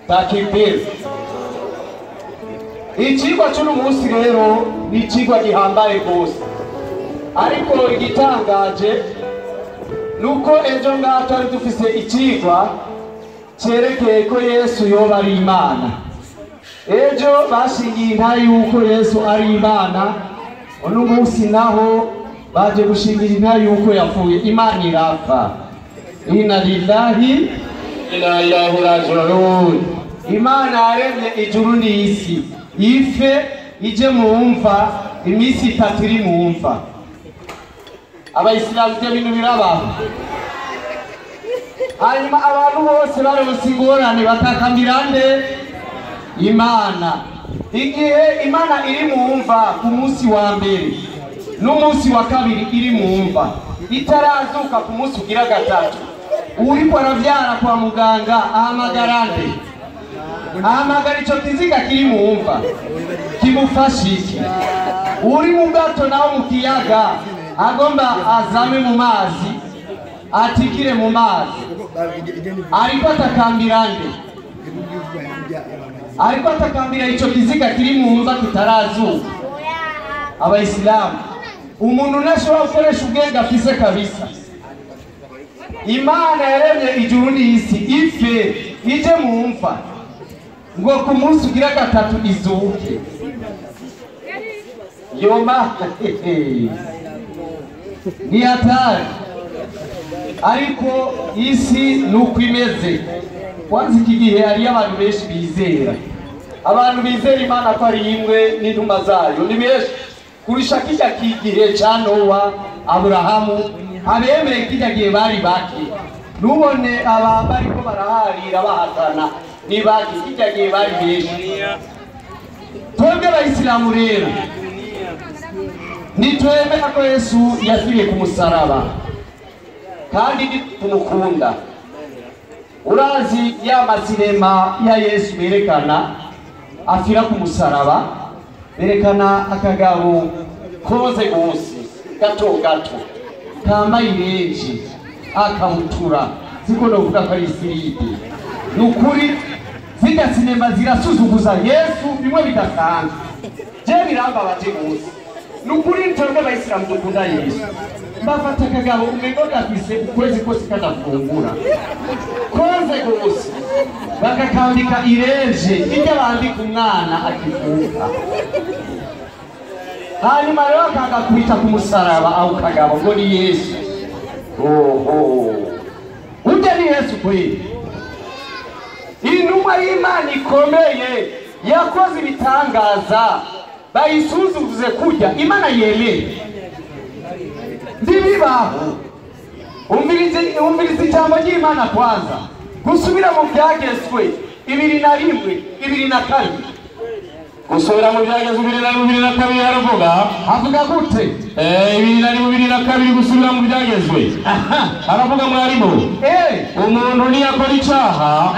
Takbir. Icigwa c'uno munsi rero ni icigwa gihambaye rwose, ariko igitangaje nuko ejo ngaha twari dufise icigwa cerekeye ko Yesu yoba ari Imana. Ejo bashingiye intahe yuko Yesu ari Imana, uno munsi naho baje gushingira intahe yuko yapfuye. Imana irapfa. Inna lillahi inna ilaihi raji'un. Imana yaremye ijuru n'isi, ife ije mu mva, iminsi itatu iri mu mva. Abayisilamu ivyo bintu birabaho. Hanyuma abantu bose baronse ingorane batakambira nde? Imana. Igihe Imana iri mu mva ku munsi wa mbere n'umunsi wa kabiri iri mu mva, itarazuka ku munsi ugira gatatu, uriko aravyara kwa muganga ahamagara nde? Ahamagara ico kiziga kiri mu mva kimufasha iki? Uri mu bwato nawe mu kiyaga agomba azame mu mazi, atikire mu mazi, ariko atakambira nde? Ariko atakambira ico kiziga kiri mu mva kitarazuka. Abayisilamu, umuntu ntashobora gukoresha ubwenge afise kabisa. Imana yaremye ijuru n'isi, ife ije mu mva ngo ku munsi ugira gatatu izuke. Yoma ni hatari, ariko isi nuko imeze. Kwanza iki gihe hariyo abantu benshi bizera, abantu bizera Imana ko ari imwe n'intumwa zayo ni benshi kurusha kirya kigihe ca Nowa, Aburahamu. Abemeye kirya gihe bari bake. Nubone aba bariko baraharira bahatana ni bake, kirya gihe bari benshi. Twebwe abayisilamu rero nitwemera ko Yesu yapfiriye ku musaraba kandi tumukunda. Urazi ya masinema ya Yesu berekana afira ku musaraba, berekana akagabo koze gose gato gato kambaye irenji akabutura, siko novuga ko ari isiride. Nukuri zirya sinema zirasuzuguza Yesu bimwe bidasanzwe. Je birambabaje gose. Nukuri twebwe abayisilamu dukunda Yesu. Bafata akagabo umengo gafise ukwezi kose kadafungura, koze gose, bakakambika irenje irya bambika umwana akivuka. Hanyuma rero akagakubita ku musaraba aho kagabo ngo ni Yesu. Oho, urya ni Yesu kweli. Intumwa y'Imana ikomeye yakoze ibitangaza, bayisuzuguze kurya Imana yemeye. Ntibibaho. Umvirize ijambo ry'Imana kwanza. Gusubira mu byagezwe 21 22. Gusubira mu byagezwe 21 22 haravuga, havuga gute? 21 22 gusubira mu byagezwe. Haravuga mwarimu, umuntu niyakora icaha,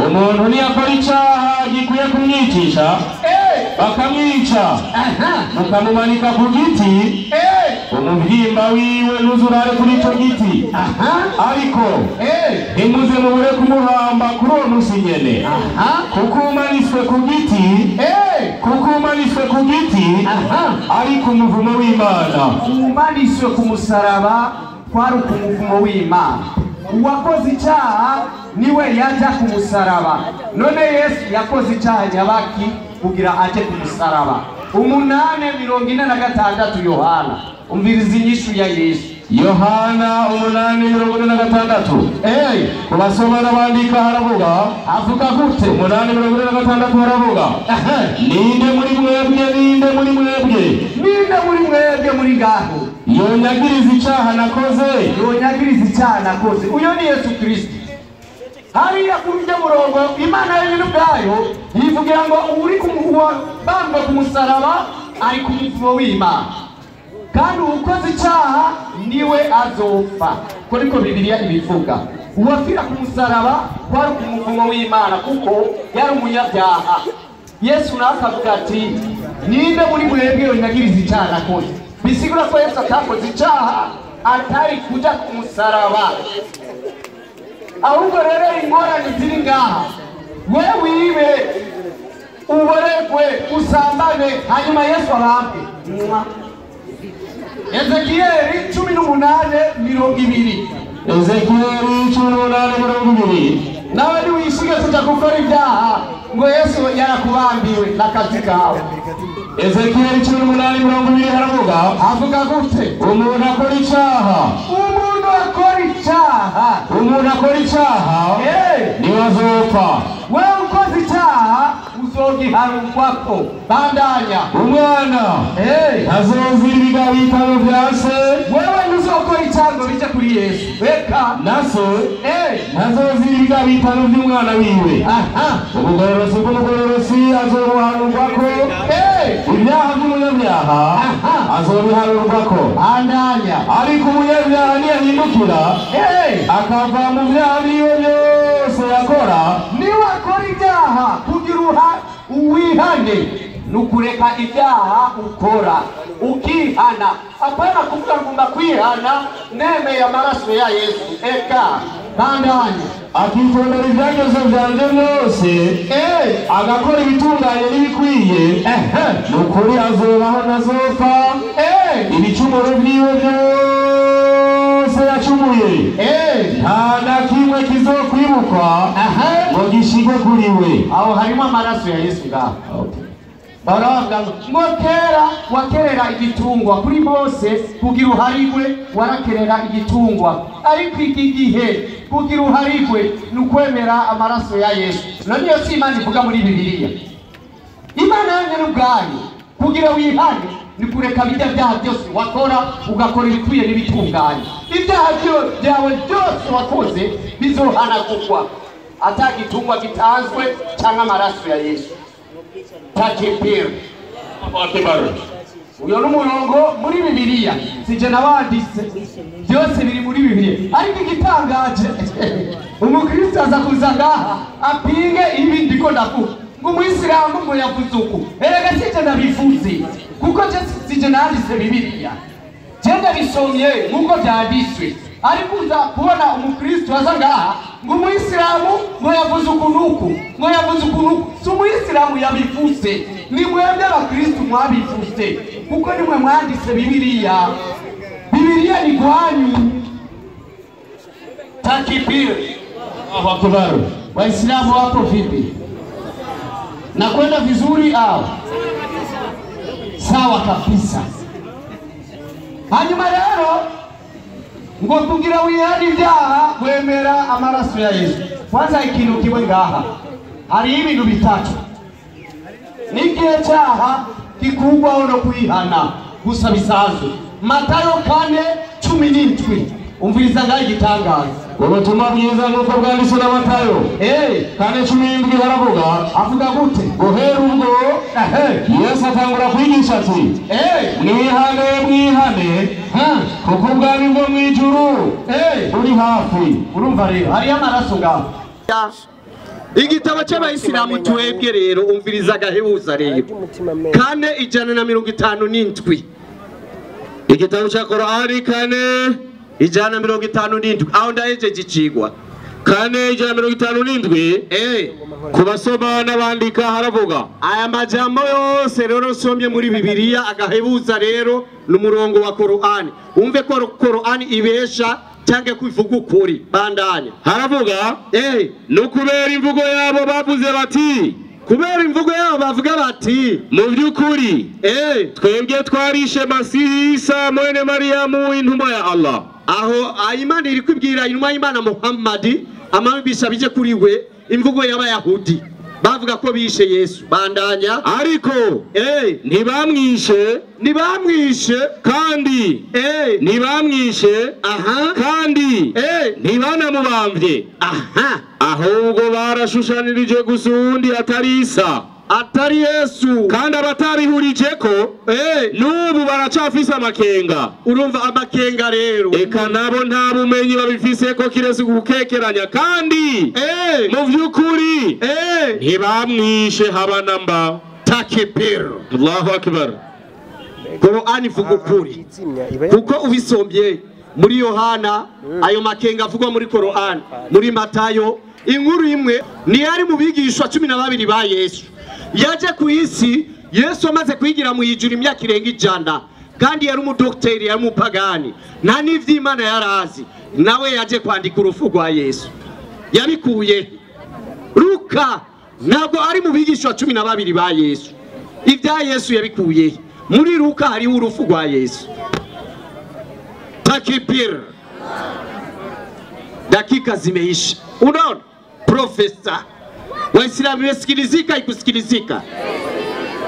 umuntu niyakora icaha gikwiye kumwicisha, bakamwica, mukamumanika ku giti, umuvyimba wiwe ntuzurare kuri ico giti, ariko ntimuze mubure kumuhamba kuri uwo munsi nyene, kuko umanitswe ku giti, kuko umanitswe ku giti ari ku muvumo w'Imana. Umanitswe ku musaraba kwari ku muvumo w'Imana. Uwakoze icyaha niwe yaja ku musaraba. None Yesu yakoze icyaha nyabaki kugira aje ku musaraba? 8:46 Yohana. Umviriza inyishu ya Yesu. Yohana 8:46. Kubasoma n'abandika haravuga, avuga gute? 8:46 haravuga, ninde muri mwebwe, ninde muri mwebwe, ninde muri mwebwe muri ngaho yonyagiriza icyaha nakoze, yonyagiriza icyaha nakoze. Uyo ni Yesu Kristo. Hariya kuri urya murongo Imana yonyine ubwayo yivugira ngo uri bambwe ku musaraba ari ku muvumo w'Imana, kandi ukoze icyaha niwe azopfa. Ko Bibiliya ibivuga. Uwafira ku musaraba kwari ku muvumo w'Imana kuko yari umunyabyaha. Yesu nawe akavuga ati ninde muri mwebwe yonyagiriza icyaha nakoze? Bisigura ko Yesu atakoze icyaha atari kuja ku musaraba. Ahubwo rero ingorane ziri ngaha We wibe uborekwe usambane hanyuma Yesu arambwe. Ezekiyeli 18:20. Ezekiyeli 18:20. Nawe niwishige kuja gukora ibyaha ngo Yesu yarakubambiwe n'akazi kawe. Ezekiyeli 18:20 haravuga, avuga gute? Umuntu akora icyaha, umuntu akora icyaha, umuntu akora icyaha niwe azopfa. Wewe ukoze icyaha uzogiharurwako. Bandanya. Umwana ntazozira ibigabitano vya se. Wewe ntuzokora icyaha ngo bije kuri Yesu. Reka na se ntazozira ibigabitano vy'umwana wiwe. Ubugororosi bw'umugororosi azobuharurwako, ibyaha by'umunyabyaha azobiharurwako. Bandanya. Ariko umunyabyaha niyahindukira akava mu byaha biwe byose yakora, niwe akora ibyaha kugira uwihane nukureka ibyaha ukora ukihana. Apana kuvuga ngo kwihana nemeye amaraso ya Yesu. Eka bandanya. Akitondera ibyagezo vyanje byose agakora ibitunganye n'ibikwiye, nukuri azobaho ntazopfa. Ibicumuro vyiwe byose yacumuye nta na kimwe kizokwibukwa ngo gishigwe kuri we. Aho harimo amaraso ya Yesu ngaho. Baravuga ngo kera wakerera igitungwa kuri Mose kugira uharigwe, warakerera igitungwa, ariko iki gihe kugira uharigwe ni ukwemera amaraso ya Yesu. None iyo si Imana ivuga muri Bibiliya. Imana yonyine ubwayo kugira wihane ni kureka bijya byaha byose wakora ugakora ibikwiye n'ibitunganye. Ibyaha byawe byose wakoze bizohanagurwa ata gitungwa gitanzwe cyangwa amaraso ya Yesu. Takbir. Uyo n'umurongo muri Bibiliya, sije nabanditse, byose biri muri Bibiliya. Ariko igitangaje umukristo aza kuza ngaha apinge ibi ndiko ndavuga ngo umuyisilamu ngo yavuze uku. Erega sije ndabivuze kuko sije nanditse Bibiliya, je ndabisomye nk'uko byanditswe. Ariko uza kubona umukristo aza ngaha ngo umuyisilamu ngo yavuze uku n'uku, ngo yavuze uku n'uku. Si umuyisilamu yabivuze, ni mwebwe abakristo mwabivuze kuko nimwe mwanditse Bibiliya. Bibiliya ni kwanyu. Takbir. Allahu Akbar. Waislamu wapo vipi? Nakwenda vizuri au? Sawa kabisa. Hanyuma rero ngo kugira wihane ibyaha wemera amaraso ya Yesu. Kwanza ikintu kimwe ngaha, hari ibintu bitatu. N'igihe cyaha kikugwaho no kwihana gusa bisanzwe. Matayo 4:17. Umviriza ngaho igitangaza. Ubutumwa bwiza nk'uko bwanditswe na Matayo 4:17 haravuga, avuga gute? Guhera ubwo Yesu atangura kwigisha ati mwihane mwihane kuko ubwami bwo mu ijuru buri hafi. Urumva rero hariyo amaraso ngaho. Igitabo cy'abayisilamu twebwe rero umviriza agahebuza rero 4:157. Igitabo cya Korani 4:157. Aho ndahejeje icigwa. 4:157. Ku basoma n'abandika haravuga aya majambo yose rero nsomye muri Bibiliya agahebuza rero n'umurongo wa Korani. Umve ko Korani ibesha cyangwa kuvuga ukuri. Bandanya. Haravuga no kubera imvugo yabo bavuze bati, kubera imvugo yabo bavuga bati mu by'ukuri twebwe twarishe Masihi Isa mwene Mariyamu intumwa ya Allah. Aho Imana iri kwibwira intumwa y'Imana Muhammad amabisha bije kuri we imvugo y'abayahudi bavuga ko bishe Yesu. Bandanya. Ariko ntibamwishe, ntibamwishe kandi ntibamwishe, kandi ntibanamubamvye, ahubwo barashushanirije gusa uwundi atari Isa, atari Yesu. Kandi abatabihurije ko n'ubu baracafise amakenga. Urumva amakenga rero, eka nabo nta bumenyi babifise ko kiretse gukekeranya. Kandi mu by'ukuri ntibamwishe haba na mba. Takbir. Allahu Akbar. Korani ivuga ukuri kuko ubisombye muri Yohana ayo makenga avugwa muri Korani, muri Matayo Inkuru imwe ni yari mu bigishwa 12 ba Yesu. Yaje ku isi Yesu amaze kwigira mu ijuru imyaka irenga 100, kandi yari umudokiteri, yari umupagani, nta n'ivy'Imana yarazi. Nawe yaje kwandika urupfu rwa Yesu. Yabikuye Luka ntabwo ari mu bigishwa 12 ba Yesu. Ibya Yesu yabikuye muri Luka, hariho urupfu rwa Yesu. Takbir. Dakika zimeisha. Unaona profesa, Waislamu imesikilizika ikusikilizika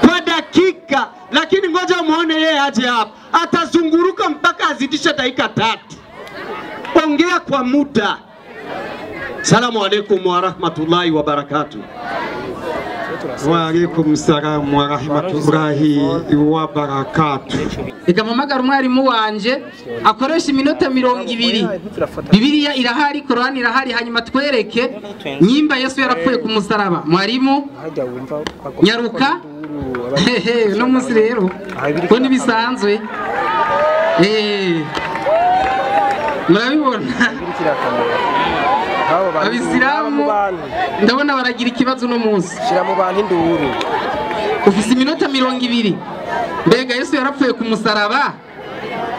kwa dakika, lakini ngoja muone yeye aje hapa, atazunguruka mpaka azidisha dakika 3. Ongea kwa muda. Salamu alaikum wa rahmatullahi wa barakatuh. Wa alaikum salam wa rahmatullahi wa barakatuh. Reka mpamagara umwarimu wanje akoresha iminota 20. Bibiliya irahari, Korani irahari, hanyuma twereke nyimba Yesu yarapfuye ku musaraba. Mwarimu nyaruka. Hehe, no munsi rero ko nibisanzwe. Murabibona Abisilamu ndabona baragira ikibazo no munsi. Shira mu bantu induru. Ufise iminota 20. Mbega Yesu yarapfuye ku musaraba?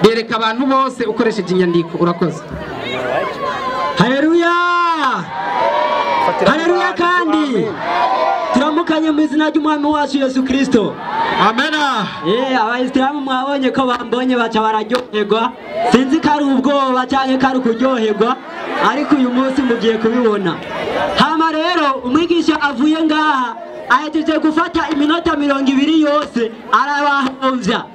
Bereka abantu bose ukoresheje inyandiko. Urakoze. Haleluya. Haleluya. Kandi turamukanye mu izina ry'Umwami wacu Yesu Kristo. Amena. Abayisilamu mwabonye ko bambonye baca bararyoherwa. Sinzi ko ari ubwoba cyangwa ko ari ukuryoherwa, ariko uyu munsi mugiye kubibona. Hama rero umwigisha avuye ngaha ahejeje gufata iminota 20 yose arabahomvya.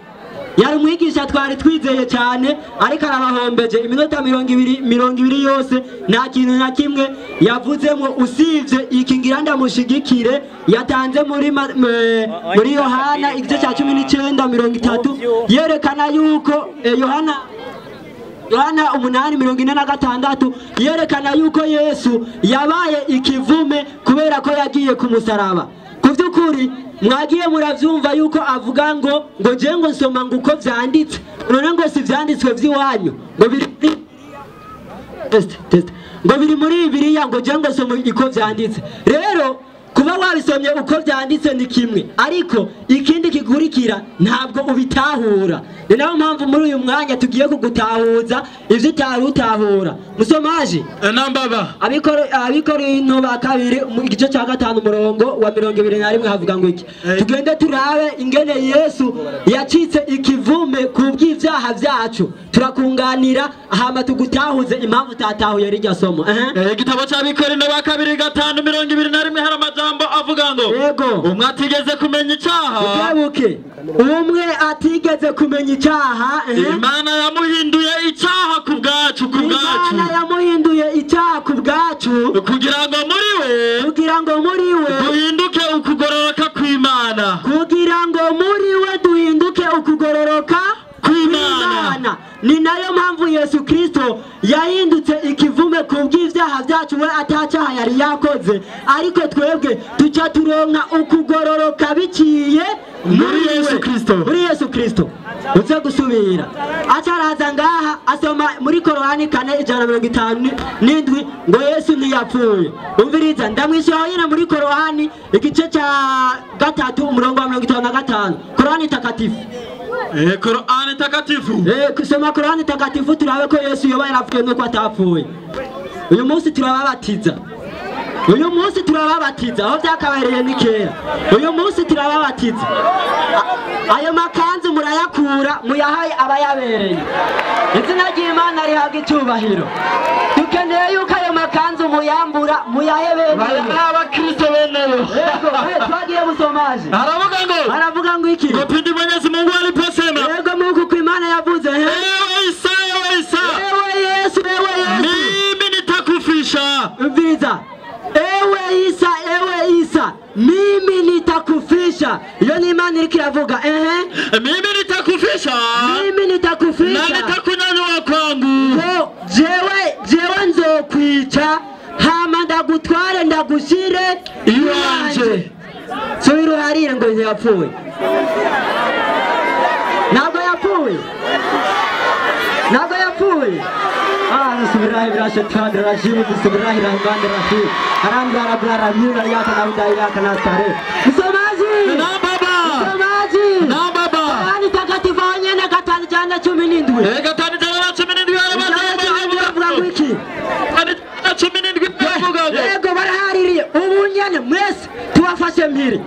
Yari umwigisha twari twizeye cyane, ariko arabahombeje iminota 20 yose, nta kintu na kimwe yavuzemo usivye iki ngira ndamushigikire yatanze muri Yohana igice cya 19:30, yerekana yuko Yohana 8:46 yerekana yuko Yesu yabaye ikivume kubera ko yagiye ku musaraba. Ku by'ukuri mwagiye muravyumva yuko avuga ngo je ngo nsoma ngo uko vyanditse, none ngo si vyanditswe vy'iwanyu, ngo biri test test, ngo biri muri Bibiliya, ngo je ngo nsoma uko vyanditse. Rero kuba wabisomye uko vyanditse ni kimwe, ariko ikindi kigurikira ntabwo ubitahura. Ni nayo mpamvu muri uyu mwanya tugiye kugutahuza ivyo utari utahura. Musomaje nambaba Abikorinto ba kabiri mu gice cya 5 umurongo wa 21 havuga ngo iki: tugende turabe ingene Yesu yacitse ikivume ku bw'ivyaha vyacu, turakunganira hama tugutahuze impamvu utatahuye rirya somo. Igitabo cy'Abikorinto ba kabiri 5:21 hari amajambo avuga ngo yego, umwe atigeze kumenya icyaha, ukebuke, umwe atigeze kumenya icyaha, Imana yamuhinduye icyaha ku bwacu, Imana yamuhinduye icyaha ku bwacu, kugira ngo muri we, duhinduke ukugororoka kw'Imana, kugira ngo muri we duhinduke ukugororoka kw'Imana. Ni nayo mpamvu Yesu Kristo yahindutse ikivume ku bw'ivyaha byacu, we atacyaha yari yakoze, ariko twebwe tuca turonka ukugororoka biciye muri Yesu Kristo. Muri Yesu Kristo. Uze gusubira acaraza ngaha asoma muri Korani 4:57 ngo Yesu ntiyapfuye. Umviriza, ndamwishyura nyine muri Korani igice cya 3 umurongo wa 55, Korani takatifu. Korani takatifu. Kusoma Korani takatifu turabe ko Yesu yoba yarapfuye nuko atapfuye. Uyu munsi turababatiza. Uyu munsi turababatiza, aho byakabereye ni kera. Uyu munsi turababatiza. Ayo makanzu murayakura muyahaye abayabereye. Izina ry'Imana rihabwa icyubahiro. Dukeneye yuko ayo makanzu muyambura muyahe beneyo. Abakristo beneyo. Yego, twagiye musomaje. Aravuga ngo iki? Ngo pindi Mwenyezi Mungu aliposema. Yego, Mungu kwa Imana yavuze. Ewe Isa, ewe Isa. Ewe Yesu, ewe Yesu. Mimi nitakufisha. Umviriza. Ewe Isa, ewe Isa, mimi nitakufisha. Iyo ni Imana iriko iravuga. Mimi nitakufisha. Mimi nitakufisha. Na nitakunyanyua kwangu. Jewe nzokwica hama ndagutware ndagushire iwanje. Subira uharire ngo ntiyapfuye. Ntabwo yapfuye. Ntabwo yapfuye. Bismillahirrahmanirrahim. Bismillahirrahmanirrahim. Msomaji. Naam baba. Msomaji. Naam baba. Qur'ani takatifu nyene 5:17. 5:17 arabavuga iki? 17 baravuga ngo. Yego barahaririye ubu nyene mwese tubafashe mpiri.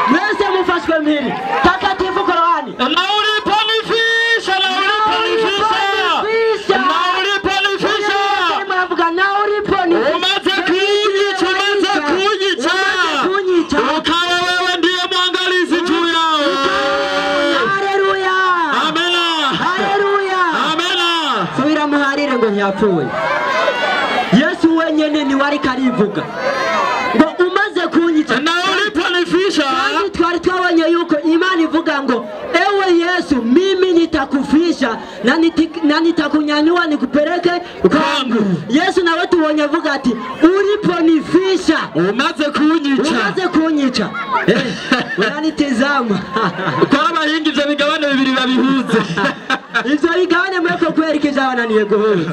Mwese mufashwe mpiri. Takatifu Qur'ani. Na uliponifisha na uliponifisha. Na uliponifisha. Muravuga na uliponifisha. Umaze kunyica, umaze kunyica. Ukawa wewe ndiye mwangalizi juu yao. Haleluya. Amena. Haleluya. Amena. Subira muharire ngo ntiyapfuye. Yesu wenyene ni wari karivuga. Ngo umaze kunyica. Na uliponifisha. Kandi twari twabonye yuko Imana ivuga ngo ewe Yesu mimi nitakufisha na nitakunyanyua nikupeleke kwangu. Yesu nawe tubonye avuga ati uliponifisha. Umaze kunyica. Umaze kunyica. Unanitizama. Kwa abahinga ivyo bigabane bibiri babihuze. Ivyo bigabane mweko kwereka ivyabananiye guhuza.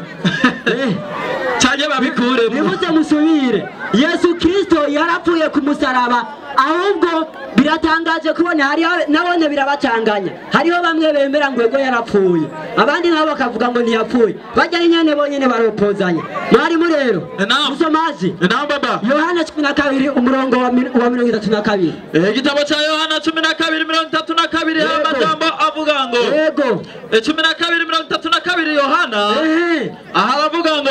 Cyane babikuremo. Nimuze musubire. Yesu Kristo yarapfuye ku musaraba. Ahubwo biratangaje kubona hariho nabone birabacanganya. Hariho bamwe bemera ngo ego yarapfuye, abandi nabo bakavuga ngo ntiyapfuye. Bajya nyene bonyene baropozanya. Mwarimu rero musomaji. Naam baba. Yohana 12 umurongo wa 32. Igitabo cha Yohana 12:32 amajambo avuga ngo. Yego. 12:32 Yohana. Aha aravuga ngo.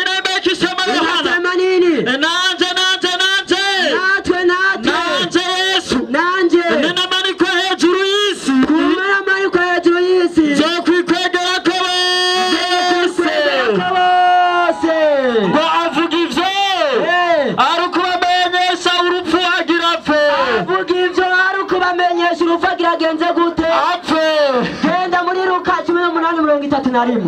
Inabekisema Yohana. Inasema nini? Nanje nanje nanje. Natwe natwe. Nanje Yesu. Nanje. Ninamanikwa hejuru y'isi. Kumaramanikwa hejuru y'isi. Nzokwikwegera ko bose. Bose. Ngo avuga ivyo. Ari ukubamenyesha urupfu agira apfe. Avuga ivyo ari ukubamenyesha urupfu agira agenze gute? Apfe. Genda muri Luka 18:31.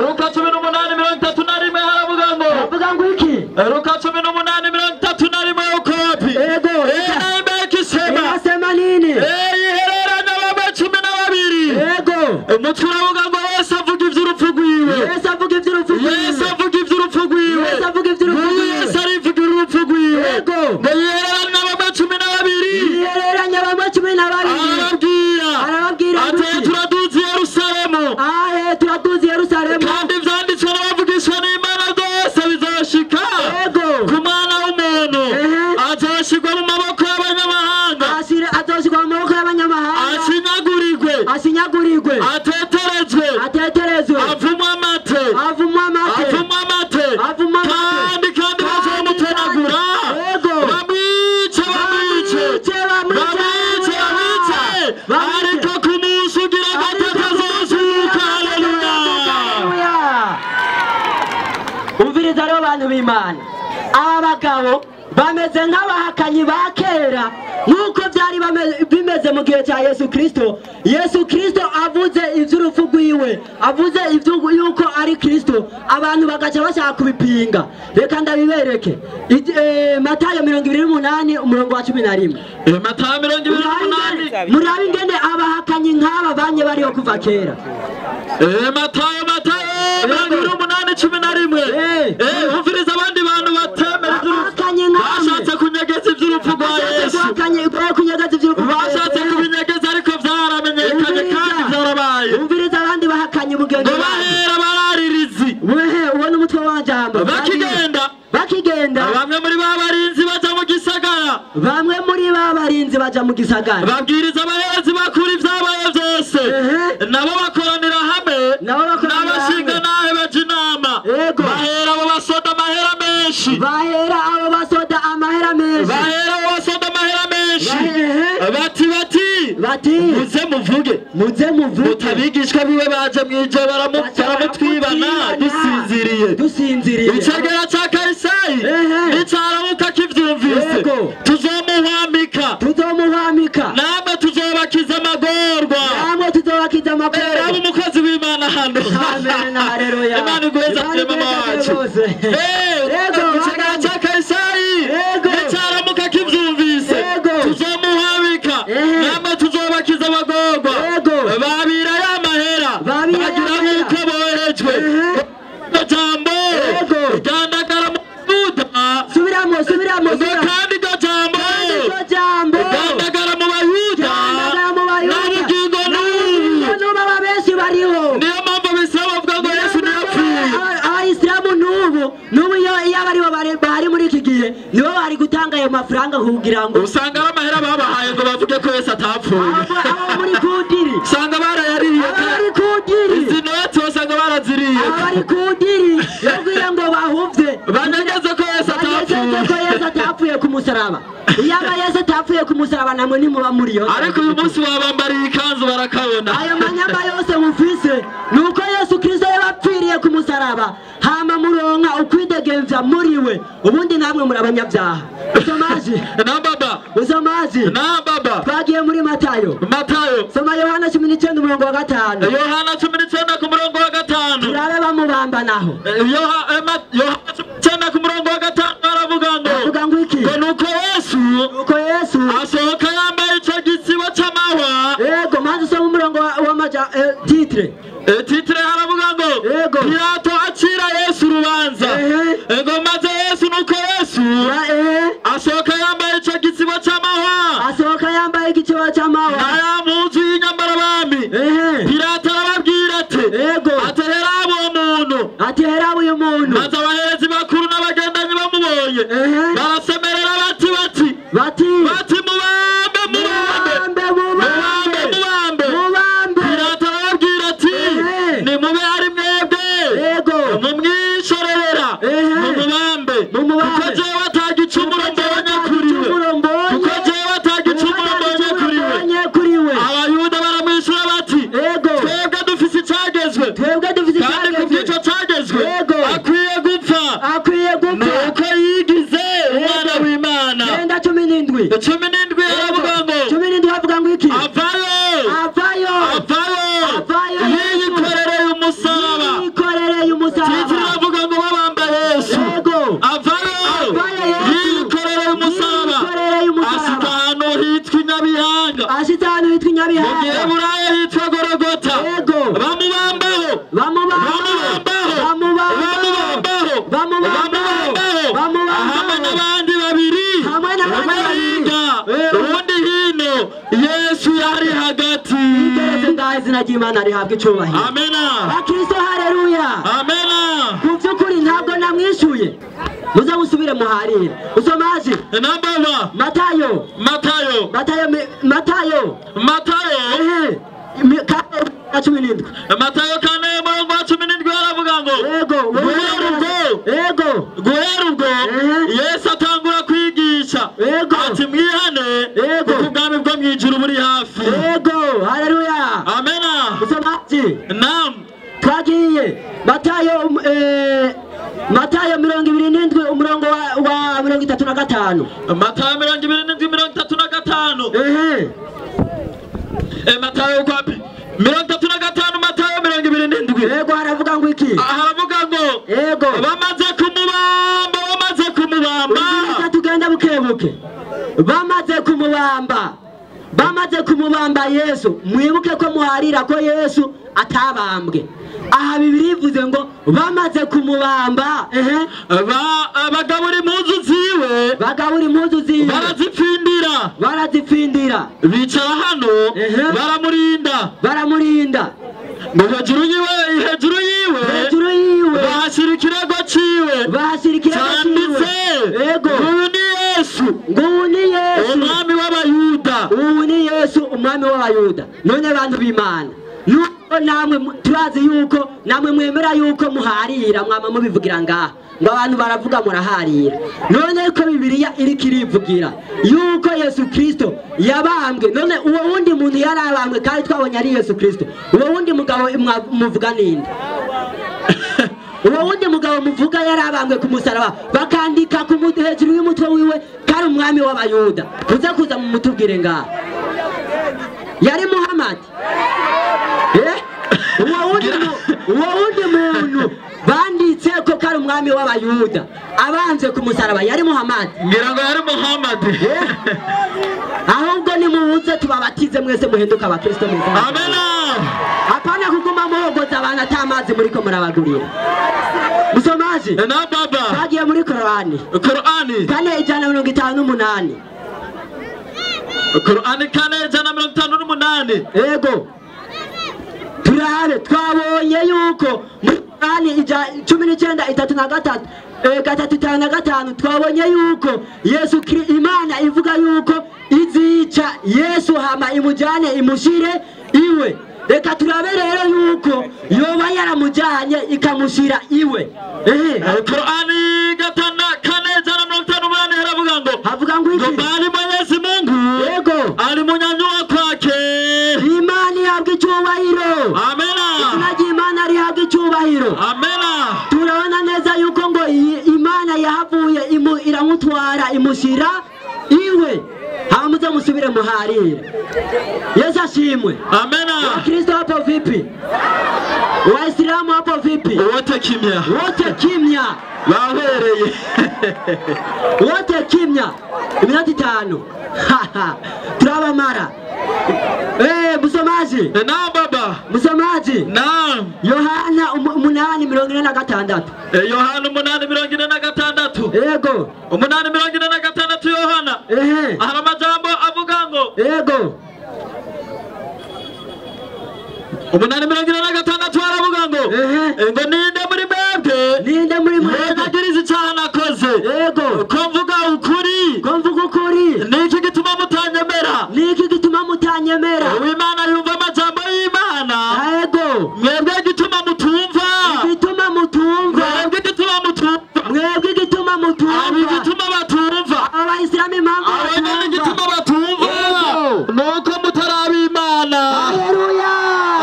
Luka 18:31 haravuga ngo. Avuga ngo iki? Luka 18:31 uko wapi? Yego. Inabekisema. Inasema nini? Ihererana bamwe 12. Yego. Umutwe uravuga ngo Yesu avuga ivy'urupfu rwiwe. Yesu avuga ivy'urupfu rwiwe. Yesu avuga ivy'urupfu rwiwe. Yesu avuga ivy'urupfu rwiwe. Yesu arivuga urupfu rwiwe. Yego. Ngo yihererana bamwe 12. Yihereranya bamwe 12. Arababwira. Arababwira. Ati turaduze Yerusalemu. Ahe turaduze Yerusalemu. Kandi ivyanditswe n'abavugishwa n'Imana byose bizoshika. Yego. Ku mwana w'umuntu. Azoshirwa mu maboko y'abanyamahanga. Azoshirwa mu maboko y'abanyamahanga. Ashinyagurirwe. Ashinyagurirwe. Ateterezwe. Ateterezwe. Avumwe amate. Avumwe amate. Avumwe amate. Avumwe amate. Kandi bazomutonagura. Yego. Bamwice bamwice. Bamwice bamwice. Ariko ku munsi ugira gatatu azozuka. Haleluya. Umviriza rero bantu b'Imana. Aba bagabo bameze nk'abahakanyi ba kera nk'uko byari bimeze mu gihe cya Yesu Kristo. Yesu Kristo avuze ivy'urupfu rwiwe, avuze yuko ari Kristo, abantu bagaca bashaka kubipinga. Reka ndabibereke. Matayo 28 umurongo wa 11. Matayo 28. Murabe ingene abahakanyi nk'aba banye bariho kuva kera. Matayo 28:11. Umviriza abandi bantu batemera ivy'urupfu. Bashatse kunyegeza ivy'urupfu rwa Yesu. Bashatse kubinyegeza ariko vyaramenyekanye kandi vyarabaye. Umviriza abandi bahakanyi mugenzi ngo bahera bararirizi. Wehe ubona umutwe w'amajambo. Bakigenda. Bakigenda. Bamwe muri ba barinzi baja mu gisagara. Bamwe muri ba barinzi baja mu gisagara. Babwiriza abaherezi bakuru ivyabaye vyose. Nabo bakoranira hamwe. N'abashinga nahe baja inama. Bahera abo basoda amahera menshi. Bahera abo basoda amahera menshi. Bahera abo basoda amahera menshi. Bati bati. Bati. Muze muvuge. Muze muvuge. Mutabigishwa biwe baje mw'ijoro baramutwibana dusinziriye. Dusinziriye. Icegera ca Kayisayi nicaramuka kivyumvise. Tuzomuhwamika. Tuzomuhwamika. Namwe tuzobakiza amagorwa. Namwe tuzobakiza amagorwa. Raba umukozi w'Imana hano. Amen. Haleluya. Imana iguheze mama wacu. Yego. Icegera ca Kayisayi nicaramuka kivyumvise. Tuzomuhwamika. Namwe tuzobakiza amagorwa. Babira ya mahera. Bagira nk'uko boherejwe. Jambo ryandagara mu Bayuda. Subiramo subiramo. Kandi iryo jambo ryandagara mu Bayuda n'ubugingo n'ubu aba benshi bariho. Niyo mpamvu abisilamu bavuga ngo Yesu ntiyapfuye. Abayisilamu n'ubu iyo abaribo bari muri iki gihe nibo bari gutanga ayo mafaranga kugira ngo usanga ari amahera babahaye ngo bavuge ko Yesu atapfuye. Abo muri kudiri usanga barayariye. Abo bari kudiri izi noti usanga baraziriye. Abo bari kudiri kugira ngo bahuvye banageze ko Yesu atapfuye. Ko Yesu atapfuye ku musaraba. Iyo aba Yesu atapfuye ku musaraba namwe ntimuba muriyo. Ariko uyu munsi wabambariye ikanzu barakabona. Ayo manyama yose mufise nuko Yesu Kristo yabapfiriye ku musaraba hama muronka ukwidegemvya muri we. Ubundi namwe muri abanyabyaha. Usomaji na baba. Usomaji na baba. Twagiye muri Matayo. Matayo. Soma Yohana 19 umurongo wa 5. Yohana 19 ku murongo wa 5. Turabe bamubamba naho. Yohana 19 ku murongo wa 5 aravuga ngo. Avuga ngo iki? Ngo nuko Yesu. Nuko Yesu asohoka yambaye ico gitsibo c'amahwa. Yego, maze usoma umurongo wa maja titre. Titre haravuga ngo yego Pilato acira Yesu urubanza. Ngo maze Yesu nuko Yesu asohoka yambaye ico gitsibo c'amahwa. Asohoka yambaye igitsibo c'amahwa. Aya mpuzu y'inyambarabami. Pilato arababwira ati yego atehera uwo muntu. Atehera uyu muntu. Maze abaherezi bakuru n'abagendanyi bamubonye barasemerera bati bati bati bati mubambe mubambe mubambe mubambe mubambe. Pilato arababwira ati nimube ari mwebwe yego mumwishorerera mumubambe kuko jewe atagicumuro mbonye kuri we. Kuko jewe atagicumuro mbonye kuri we. Abayuda baramwishura bati yego twebwe dufise icagezwe. Twebwe dufise kandi kubw'ico cagezwe yego akwiye gupfa. Akwiye gupfa. Nuko yigize umwana w'Imana. Genda 17. 17 aravuga ngo 17 avuga ngo iki? Avayo avayo avayo avayo yikorereye umusaraba. Yikorereye umusaraba. Titire avuga ngo babamba Yesu. Yego avayo yikorereye umusaraba. Yikorereye umusaraba. Ashika ahantu hitwa Inyabihanga. Ashitse ahantu hitwa Inyabihanga. Mu Giheburayo hitwa Gologota. Yego bamubambaho bamubambaho bamubambaho bamubambaho bamubambaho hamwe n'abandi babiri. Hamwe n'abandi babiri. Ubundi hino Yesu yari hagati. Igeretse ngaho izina ry'Imana rihabwa icubahiro. Amena. Bakristo haleluya. Amena. Mu by'ukuri ntabwo namwishuye. Muze musubire muharire. Usomaji na baba. Matayo. Matayo. Matayo Matayo. Matayo. 17. Matayo 4 umurongo wa 17 aravuga ngo yego yego guhera ubwo Yesu atangura kwigisha yego ati mwihane yego kuko ubwami bwo mu ijuru buri hafi. Yego haleluya. Amena. Usomaji nam twagiye Matayo Matayo 27 umurongo wa 35. Matayo 27 35. Matayo kwapi? 35 Matayo 27. Yego haravuga ngo iki? Haravuga ngo yego bamaze kumubamba bamaze kumubamba. Tugenda bukebuke. Bamaze kumubamba. Bamaze kumubamba Yesu. Mwibuke ko muharira ko Yesu atabambwe. Aha Bibiliya ivuze ngo bamaze kumubamba bagabura impuzu ziwe. Bagabura impuzu ziwe. Barazipfindira. Barazipfindira. Bicara hano baramurinda. Baramurinda. Ngo hejuru yiwe hejuru yiwe hejuru yiwe bahashyira ikirego ciwe. Bahashyira ikirego ciwe. Yego nguyu ni Yesu. Nguyu ni Yesu umwami w'Abayuda. Uyu ni Yesu umwami w'Abayuda. None bantu b'Imana nuko namwe turazi yuko namwe mwemera yuko muharira mwama mubivugira ngaha ngo abantu baravuga muraharira. None ko Bibiliya iri kirivugira yuko Yesu Kristo yabambwe. None uwo wundi muntu yarabambwe kandi twabonye ari Yesu Kristo. Uwo wundi mugabo muvuga ninde? Uwo wundi mugabo muvuga yarabambwe ku musaraba bakandika ku mutwe hejuru y'umutwe wiwe kari umwami w'Abayuda. Uze kuza mumutubwire ngaha. Yari Muhammad. Uwo wundi muntu banditse ko kari mwami w'abayuda abanze ku musaraba yari Muhammad. Ngira ngo yari Muhammad. Ahubwo nimuze tubabatize mwese muhinduka abakristo mwese. Amen. Hapana kuguma muhogoza abantu atamazi muriko murabagurira. Musomaji? Na baba. Twagiye muri Korani. Korani 458. Korani 458. Yego. Turare twabonye yuko muri Korani 19 33 355 twabonye yuko Yesu Imana ivuga yuko izica Yesu hama imujane imushire iwe. Reka turabe rero yuko yoba yaramujanye ikamushira iwe. Korani 458 haravuga ngo havuga ngo iki? Bali Mwenyezi Mungu yego alimunyanyua kwake. Imana ihabwa icyubahiro. Amena. Izina ry'Imana rihabwa icyubahiro. Amena. Turabona neza yuko ngo Imana yahavuye iramutwara imushira iwe. Hamuze musubire muharire. Yesu ashimwe. Amena. Wakristo hapo vipi? Waislamu hapo vipi? Wote kimya. Wote kimya. Bahereye. Wote kimya. Iminota 5. Turabamara. Musomaji. Na baba. Musomaji. Naam. Yohana 8:46. Yohana 8:46. Yego. 8:46 Yohana. Hari amajambo avuga ngo. Yego. 8:46 aravuga ngo. Ngo ninde muri mwebwe? Ninde muri mwebwe? Nagiriza icyaha nakoze. Yego. Ko mvuga ukuri. Ko mvuga ukuri. Niki gituma mutanyemera? Niki gituma mutanyemera? Uwimana yumva amajambo y'Imana. Yego. Mwebwe gituma mutumva. Gituma mutumva. Mwebwe gituma mutumva. Mwebwe gituma mutumva. Abo gituma batumva. Abayisilamu impamvu batumva. Gituma batumva. Nuko mutaraba Imana. Haleluya.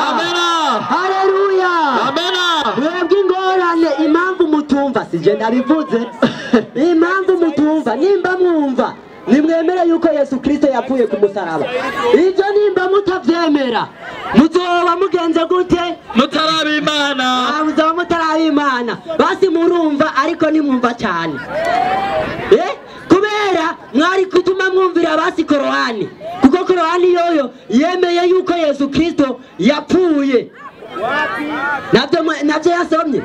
Amena. Haleluya. Amena. Mwebwe ingorane impamvu mutumva sije ndabivuze. Impamvu mutumva nimba mwumva nimwemere yuko Yesu Kristo yapfuye ku musaraba. Ibyo nimba mutavyemera muzoba mugenze gute? Mutaraba Imana. Muzoba mutaraba Imana. Basi murumva ariko nimwumva cyane. Kubera mwari kutuma mwumvira basi Korani. Kuko Korani yoyo yemeye yuko Yesu Kristo yapfuye. Nabyo yasomye.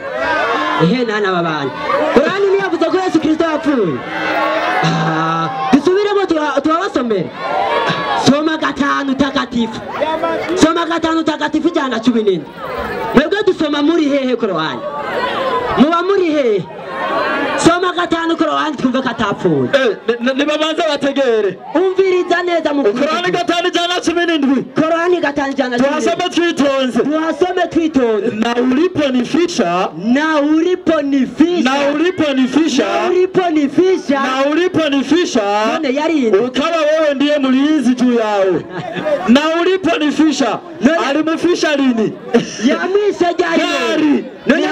Nana babana. Korani niyavuze ko Yesu Kristo yapfuye. Dusubiremo turabasomera. Soma 5 takatifu. Soma 5 takatifu 117. Mwebwe dusoma muri hehe Korani? Muba muri hehe? Soma 5 Korani twumve ko atapfuye. Nibabanze bategere. Umviriza neza mu Korani 5:17. Korani 5:17. Tuhasome twitonze. Tuhasome twitonze. Na uliponifisha. Na uliponifisha. Na uliponifisha. Na uliponifisha. Na uliponifisha. None yari ukawa wewe ndiye mlinzi juu yao. Na uliponifisha. Alimufisha lini? Yamwishe ryari? None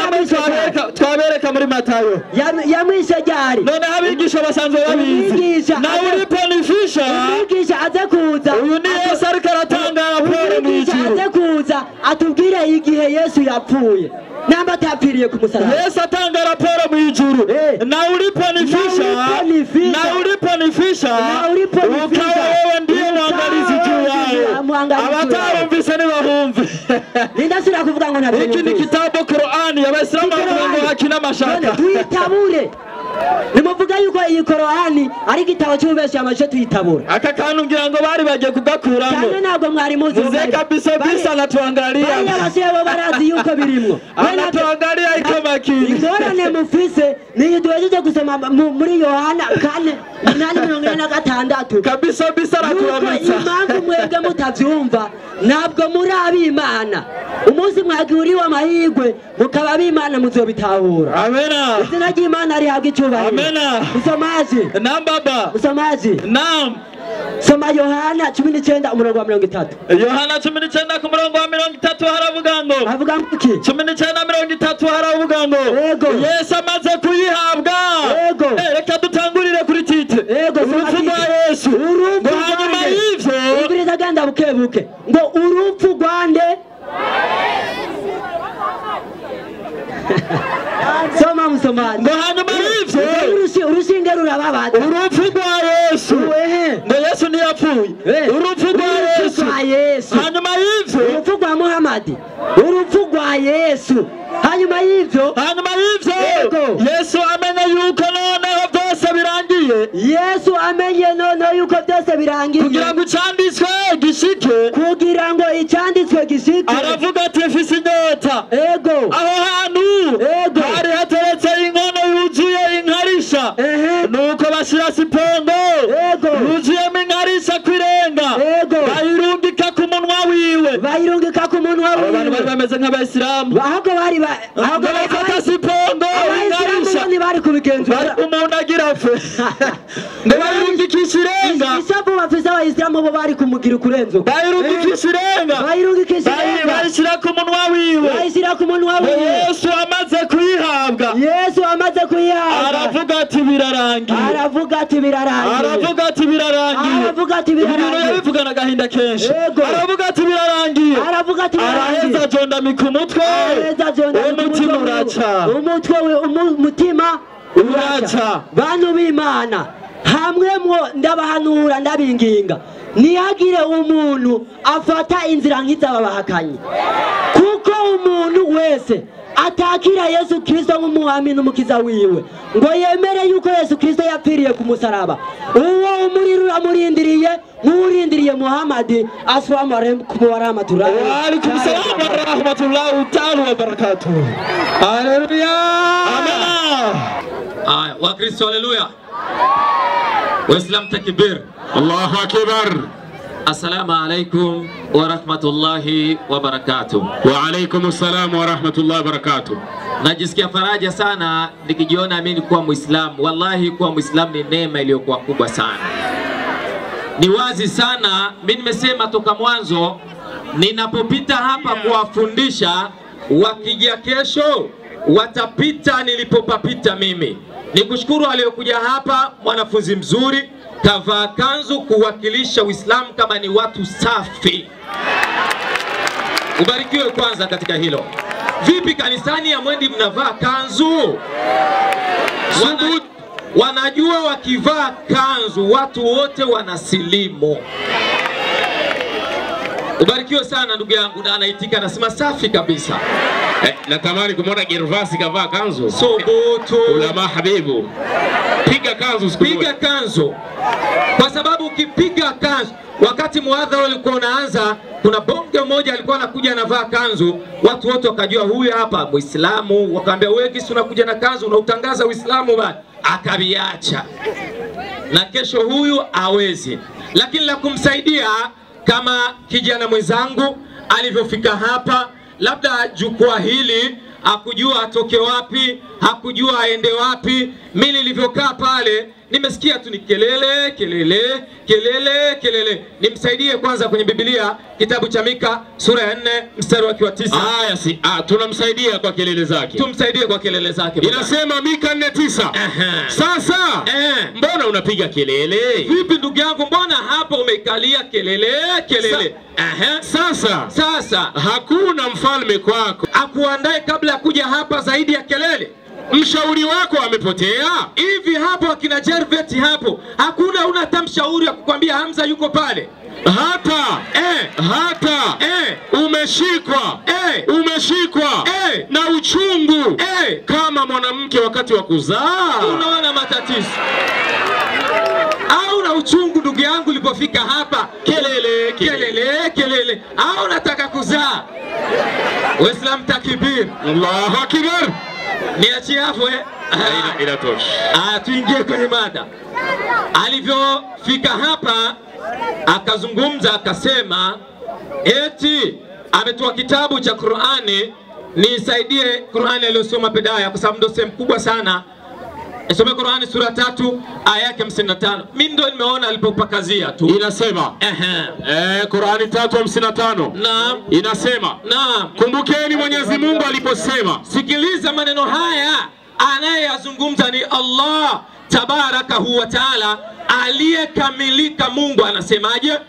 twabereka muri Matayo. Yamwishe ryari? None abigisha basanzwe babizi. Na uliponifisha. Umwigisha aze kuza. Uyu ni Yesu ariko aratanga raporo mu ijuru. Aze kuza atubwire igihe Yesu yapfuye. Namba atapfiriye ku musaraba. Yesu atanga raporo mu ijuru. Na uliponifisha. Na uliponifisha. Ukawa wewe ndiye mwangalizi juu yao. Abatarumvise ntibahumve. Nindasubira kuvuga ngo ntabwo. Iki ni kitabu Korani abayisilamu bavuga ngo hakina mashaka. Tuyitabure. Nimuvuga yuko iyi Korani ari igitabo cy'ububeshi amashusho tuyitabura. Aka kantu ngira ngo bari bagiye kugakuramo. Cyane ntabwo mwari muzi. Mzee kabisa bisa anatuangalia. Bari abashe bo barazi yuko birimwo. Anatuangalia iko makini. Ingorane mufise ni duhejeje gusoma muri Yohana 4:46. Kabisa bisa araturamutsa. Impamvu mwebwe mutavyumva ntabwo muri ab'Imana. Umunsi mwaguriwe amahirwe mukaba ab'Imana muzobitahura. Amena. Izina ry'Imana rihabwa icyubahiro. Amena. Musomaji. Naam baba. Musomaji. Naam. Soma Yohana 19 umurongo wa 30. Yohana 19 ku murongo wa 30 haravuga ngo. Havuga ngo iki? 19:30 haravuga ngo. Yego. Yesu amaze kuyihabwa. Yego. Reka dutangurire kuri tite. Yego. Urupfu rwa Yesu. Urupfu hanyuma y'ivyo. Ubwiriza genda bukebuke. Ngo urupfu rwande. Soma msomaji. Ngo hanyuma y'ivyo urushinge rurababaza. Urupfu rwa Yesu. Ngo Yesu ntiyapfuye. Urupfu rwa Yesu. Hanyuma y'ivyo urupfu rwa Muhammad. Urupfu rwa Yesu. Hanyuma y'ivyo Yesu amenye yuko noneho byose birangiye. Yesu amenye noneho yuko byose birangiye. Kugira ngo icyanditswe gishike. Kugira ngo icyanditswe gishike. Aravuga ati mfise inyota. Ego. Aho hantu ego hari hateretse inkono yuzuye inkarisha. Nuko bashyira sipongo. Ego. Yuzuyemo inkarisha kw'irenga. Ego. Bayirungika ku munwa wiwe. Bayirungika ku munwa wiwe. Abantu bari bameze nk'abayisilamu. Ahubwo bari ahubwo bafata sipongo inkarisha. Ni bari kubigenzura. Umuntu agira fe. Ngo bayirungikisha irenga. Isabu bafise abayisilamu bo bari kumugira ukurenzo. Bayirungikisha irenga. Bayirungikisha irenga. Bayishyira ku munwa wiwe. Bayishyira ku munwa wiwe. Yesu amaze kuyihabwa. Yesu amaze kuyihabwa. Aravuga ati birarangiye. Aravuga ati birarangiye. Aravuga ati birarangiye. Aravuga ati birarangiye. Ibintu yabivugana agahinda kenshi. Aravuga ati birarangiye. Aravuga ati birarangiye. Araheza jondamika umutwe. Araheza jondamika umutima uraca. Umutwe umutima uraca. Bantu b'Imana hamwe mwo ndabahanura ndabinginga ntihagire umuntu afata inzira nk'iz'ababahakanye, kuko umuntu wese atakira Yesu Kristo nk'umuhami n'umukiza wiwe ngo yemere yuko Yesu Kristo yapfiriye ku musaraba, uwo umuriro uramurindiriye nk'urindiriye Muhammad. Assalamu alaikum wa rahmatullahi wa alaikum salam wa rahmatullahi ta'ala wa barakatuh. Haleluya. Amen. Aya, wa Kristo haleluya. Waislamu takbir. Allahu akbar. Assalamu alaikum wa rahmatullahi wa barakatuh. Wa alaikum assalam wa rahmatullahi wa barakatuh. Najisikia faraja sana nikijiona mimi kuwa Muislamu. Wallahi kuwa Muislamu ni neema iliyokuwa kubwa sana. Ni wazi sana, mimi nimesema toka mwanzo, ninapopita hapa kuwafundisha, wakija kesho watapita nilipopapita mimi. Nikushukuru aliyokuja hapa, mwanafunzi mzuri, kavaa kanzu kuwakilisha Uislamu kama ni watu safi. Ubarikiwe kwanza katika hilo. Vipi kanisani ya mwendi mnavaa kanzu? Wanajua wakivaa kanzu watu wote wanasilimu. Ubarikiwe sana ndugu yangu, na anaitika anasema safi kabisa. Natamani kumwona Gervasi kavaa kanzu. Subutu. Ulama habibu. Piga kanzu siku moja. Piga kanzu. Kwa sababu ukipiga kanzu, wakati muadhara ulikuwa unaanza, kuna bonge mmoja alikuwa anakuja anavaa kanzu, watu wote wakajua huyu hapa Muislamu, wakaambia wewe kisi unakuja na kanzu unautangaza Uislamu bana, akaviacha. Na kesho huyu hawezi. Lakini la kumsaidia kama kijana mwenzangu alivyofika hapa, labda jukwaa hili hakujua atoke wapi, hakujua aende wapi. Mimi nilivyokaa pale nimesikia tu ni kelele kelele kelele kelele. Nimsaidie kwanza kwenye Biblia, kitabu cha Mika sura ya 4 mstari wa 9. Haya si tunamsaidia kwa kelele zake. Tumsaidie kwa kelele zake. Inasema Mika 4:9. Sasa mbona unapiga kelele? Vipi ndugu yangu, mbona hapo umekalia kelele kelele? Sasa hakuna mfalme kwako akuandae kabla ya kuja hapa zaidi ya kelele. Mshauri wako amepotea. Hivi hapo akina Jervet hapo hakuna una hata mshauri wa kukwambia Hamza yuko pale. Hata umeshikwa umeshikwa na uchungu kama mwanamke wakati wa kuzaa. Unaona matatizo au na uchungu ndugu yangu ulipofika hapa, kelele kelele kelele, au nataka kuzaa. Waislamu takbir. Allahu akbar. Niachie hapo Inatosha. Tuingie kwenye mada. Alivyofika hapa akazungumza akasema eti ametoa kitabu cha Qur'ani, nisaidie Qur'ani aliyosoma Pedaya kwa sababu ndio sehemu kubwa sana. Nisome Qur'ani sura 3 aya yake 55. Mimi ndio nimeona alipopakazia tu. Inasema Qur'ani 3:55. Naam. Inasema naam, kumbukeni Mwenyezi Mungu aliposema. Sikiliza maneno haya, anayeyazungumza ni Allah tabaraka huwa taala aliyekamilika. Mungu anasemaje?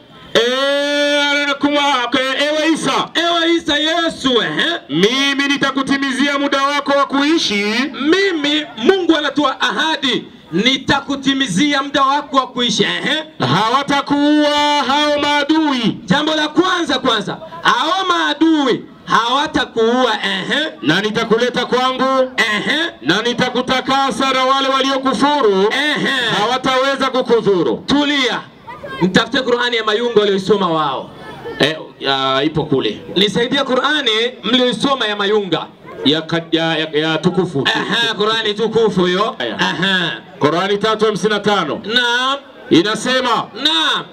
Ewe Isa, ewe Isa Yesu, mimi nitakutimizia muda wako wa kuishi. Mimi Mungu anatoa ahadi, nitakutimizia muda wako wa kuishi. Hawatakuua hao maadui. Jambo la kwanza, hao maadui hawatakuua. Na nitakuleta kwangu. Na nitakutakasa na wale waliokufuru hawataweza kukudhuru. Tulia, mtafute Qur'ani ya Mayunga walioisoma wao. Ipo kule. Nisaidie Qur'ani mlioisoma ya Mayunga ya tukufu. Qur'ani tukufu hiyo. Qur'ani 3:55. Naam. Inasema naam.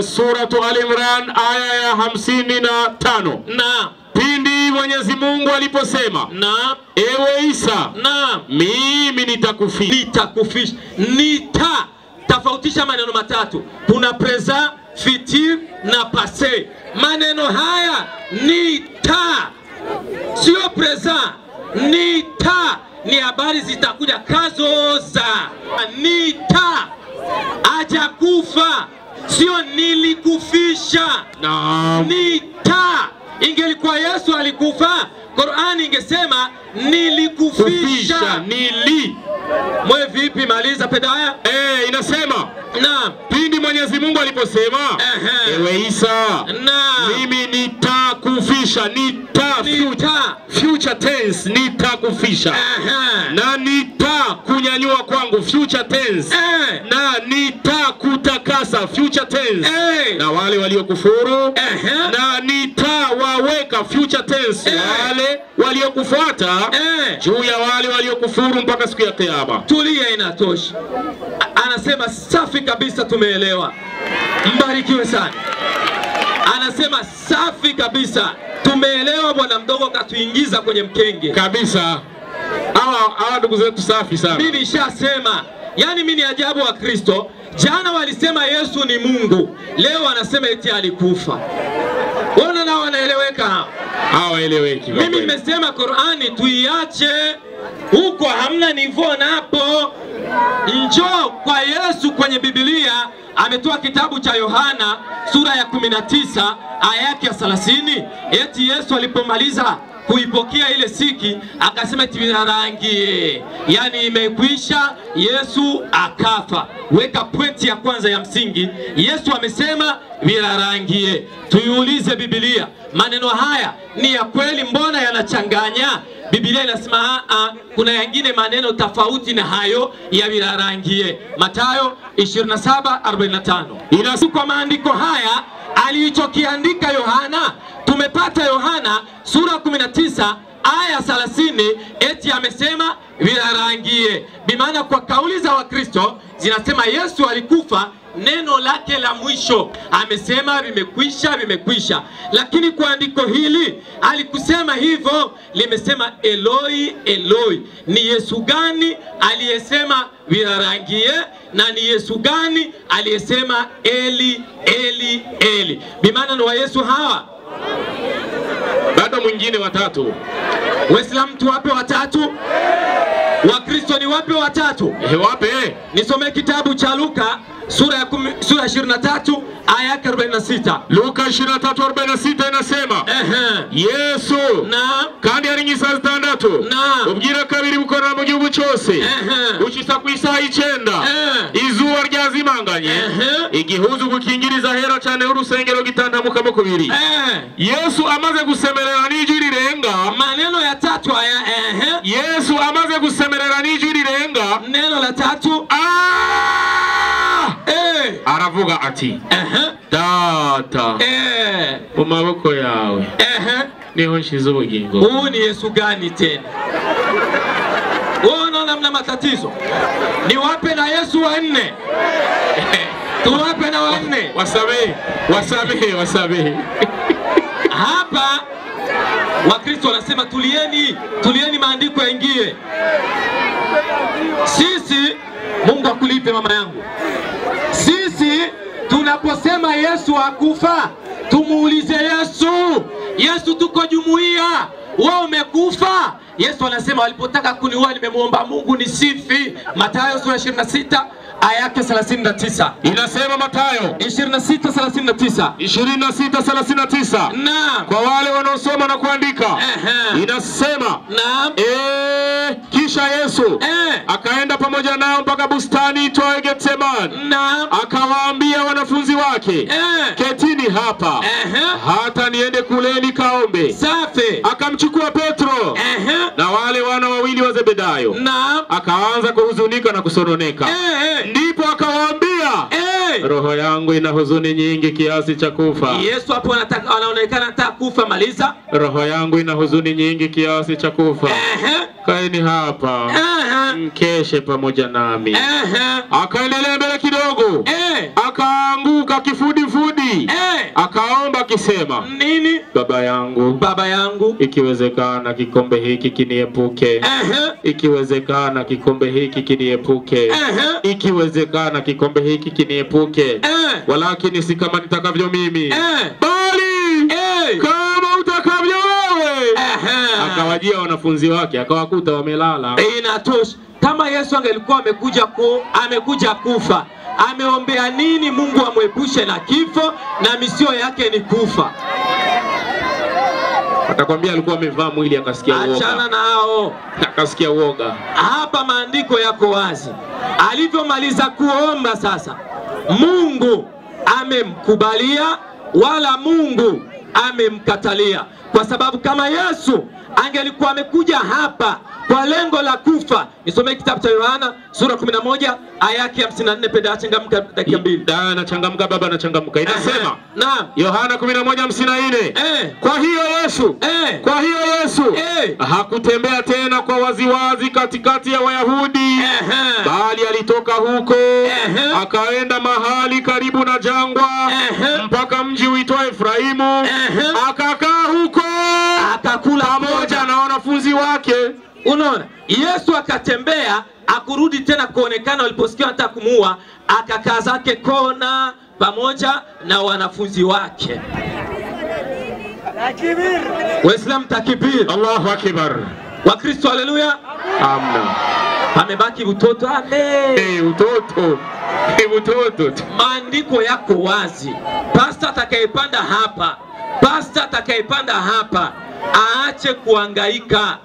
Suratu Al-Imran aya ya 55. Naam. Pindi Mwenyezi Mungu aliposema, naam, ewe Isa, naam, mimi nitakufisha. Nitakufisha. Nita tofautisha maneno matatu. Kuna present, futur na passé. Maneno haya nita, sio present. Nita ni habari zitakuja kazoza. Nita hajakufa, sio nilikufisha. Naam. Nita. Ingelikuwa Yesu alikufa, Qur'ani ingesema nilikufisha. Nili. Mwe vipi, maliza pedaya? Inasema naam, pindi Mwenyezi Mungu aliposema, ewe Isa, naam, mimi nitakufisha. Nita future tense, nitakufisha. Na nitakunyanyua kwangu, future tense. Na nitakutakasa, future tense. Na wale waliokufuru, na nitawaweka, future tense, wale waliokufuata juu ya wale waliokufuru mpaka siku ya Kiyama. Tulia, inatosha. Anasema safi kabisa, tumeelewa. Mbarikiwe sana. Anasema safi kabisa, tumeelewa. Bwana mdogo katuingiza kwenye mkenge kabisa. Hawa ndugu zetu safi sana. Mimi nishasema, yani mimi ni ajabu wa Kristo. Jana walisema Yesu ni Mungu, leo wanasema eti alikufa. Wana nao wanaeleweka? Hawaeleweki. Mimi nimesema Qur'ani tuiache huko, hamna nivo napo. Njoo kwa Yesu kwenye Biblia. Ametoa kitabu cha Yohana sura ya 19 aya yake ya 30. Eti Yesu alipomaliza kuipokea ile siki akasema eti yani imekwisha. Yesu akafa. Weka pointi ya kwanza ya msingi. Yesu amesema virarangie. Tuiulize Biblia, maneno haya ni ya kweli? Mbona yanachanganya? Biblia inasema kuna yengine maneno tofauti na hayo ya virarangie. Mathayo 27:45. Inasema kwa maandiko haya alichokiandika Yohana, tumepata Yohana sura 19 aya 30, eti amesema virarangie. Bimaana kwa kauli za Wakristo zinasema Yesu alikufa, neno lake la mwisho amesema vimekwisha, vimekwisha. Lakini kwa andiko hili alikusema hivyo, limesema Eloi Eloi. Ni Yesu gani aliyesema virarangie na ni Yesu gani aliyesema Eli Eli Eli? Bimaana ni wa Yesu hawa. Bado mwingine watatu. Waislamu tuwape watatu? Wakristo ni wape watatu? Wape. Nisome kitabu cha Luka sura ya 23 aya 46. Luka 23:46 inasema Yesu na kandi ari nk'isaha zitandatu ubwira kabiri bukorera mu gihugu cyose gushitsa ku isaha 9 izuba ryazimanganye igihuzu gukingiriza hera cyane urusengero gitantamukamo kubiri. Yesu amaze gusemerera n'ijwi rirenga, maneno ya tatu aya. Yesu amaze gusemerera n'ijwi rirenga, neno la tatu, aravuga ati Data, mu maboko yawe niho nshize ubugingo. Huu ni Yesu gani tena? Wewe unaona mna matatizo. Niwape na Yesu wanne. Tuwape na wanne. Wasamehe, wasamehe, wasamehe. Hapa Wakristo wanasema tulieni, tulieni maandiko yaingie. Sisi, Mungu akulipe mama yangu. Sisi tunaposema Yesu hakufa, tumuulize Yesu. Yesu tuko jumuiya, wewe umekufa. Yesu anasema walipotaka kuniua nimemuomba Mungu nisifi. Mathayo sura 26 aya yake 39. Inasema Mathayo 26:39. 26:39. Naam. Kwa wale wanaosoma na kuandika. Inasema naam. Kisha Yesu akaenda pamoja nao mpaka bustani itwayo Getsemani. Naam. Akawaambia wanafunzi wake, ketini hapa hata niende kule nikaombe. Safi. Akamchukua Petro na wale wana wawili wa Zebedayo. Naam. Akaanza kuhuzunika na kusononeka. Ndipo akawaambia, roho yangu ina huzuni nyingi kiasi cha kufa. Yesu hapo anaonekana anataka kufa. Maliza. Roho yangu ina huzuni nyingi kiasi cha kufa. Kaeni hapa mkeshe pamoja nami. Akaendelea mbele kidogo, akaanguka kifudifudi, akaomba akisema, nini? Baba yangu, Baba yangu, ikiwezekana kikombe hiki kiniepuke. Ikiwezekana kikombe hiki kiniepuke. Ikiwezekana kikombe hiki kiniepuke. Walakini si kama nitakavyo mimi, bali kama utakavyo wewe. Akawajia wanafunzi wake akawakuta wamelala. Inatosha. Kama Yesu angelikuwa amekuja kufa, ameombea nini Mungu amwepushe na kifo, na misio yake ni kufa? Atakwambia alikuwa amevaa mwili akasikia uoga. Achana nao. Akasikia uoga. Hapa maandiko yako wazi. Alivyomaliza kuomba sasa, Mungu amemkubalia wala Mungu amemkatalia. Kwa sababu kama Yesu angelikuwa amekuja hapa kwa lengo la kufa. Nisomee kitabu cha Yohana sura 11 aya yake 54. Penda changamka dakika mbili. Da, nachangamka baba, nachangamka. Inasema naam, Yohana 11:54. Kwa hiyo Yesu, kwa hiyo Yesu hakutembea tena kwa waziwazi katikati ya Wayahudi, bali alitoka huko akaenda mahali karibu na jangwa mpaka mji uitwao Efraimu, akakaa huko akakula pamoja na wanafunzi wake. Unaona, Yesu akatembea, akurudi tena kuonekana. Waliposikia hata kumuua, akakaa zake kona pamoja na wanafunzi wake. Waislamu takbir. Allahu akbar. Wakristo haleluya. Amna. Pamebaki utoto. Amen. Utoto. Utoto. Maandiko yako wazi. Pastor atakayepanda hapa, pastor atakayepanda hapa aache kuhangaika,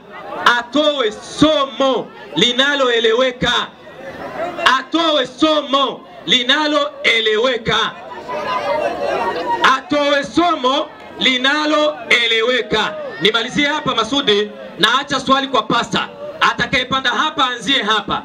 atoe somo linaloeleweka, atoe somo linaloeleweka, atoe somo linaloeleweka. Nimalizie hapa Masudi, na acha swali kwa pasta. Atakayepanda hapa anzie hapa.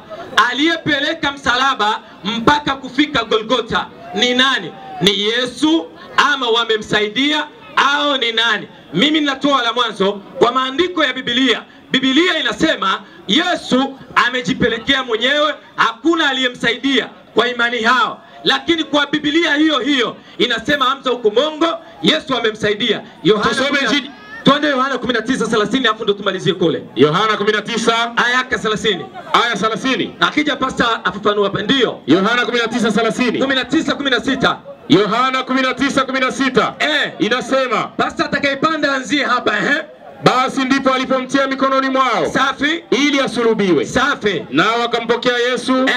Aliyepeleka msalaba mpaka kufika Golgotha ni nani? Ni Yesu ama wamemsaidia au ni nani? Mimi ninatoa la mwanzo kwa maandiko ya Biblia. Biblia inasema Yesu amejipelekea mwenyewe, hakuna aliyemsaidia kwa imani hao. Lakini kwa Biblia hiyo hiyo inasema Hamza huko Mongo, Yesu amemsaidia. Yohana, twende Yohana 19:30 afu ndo tumalizie kule. Yohana 19 aya 30. Aya 30. Akija pasta afafanua hapa, ndio. Yohana 19:30. 19:16. Yohana 19:16. Inasema pasta atakayepanda anzie hapa. Basi ndipo alipomtia mikononi mwao. Safi. Ili asulubiwe. Safi. Nao wakampokea Yesu.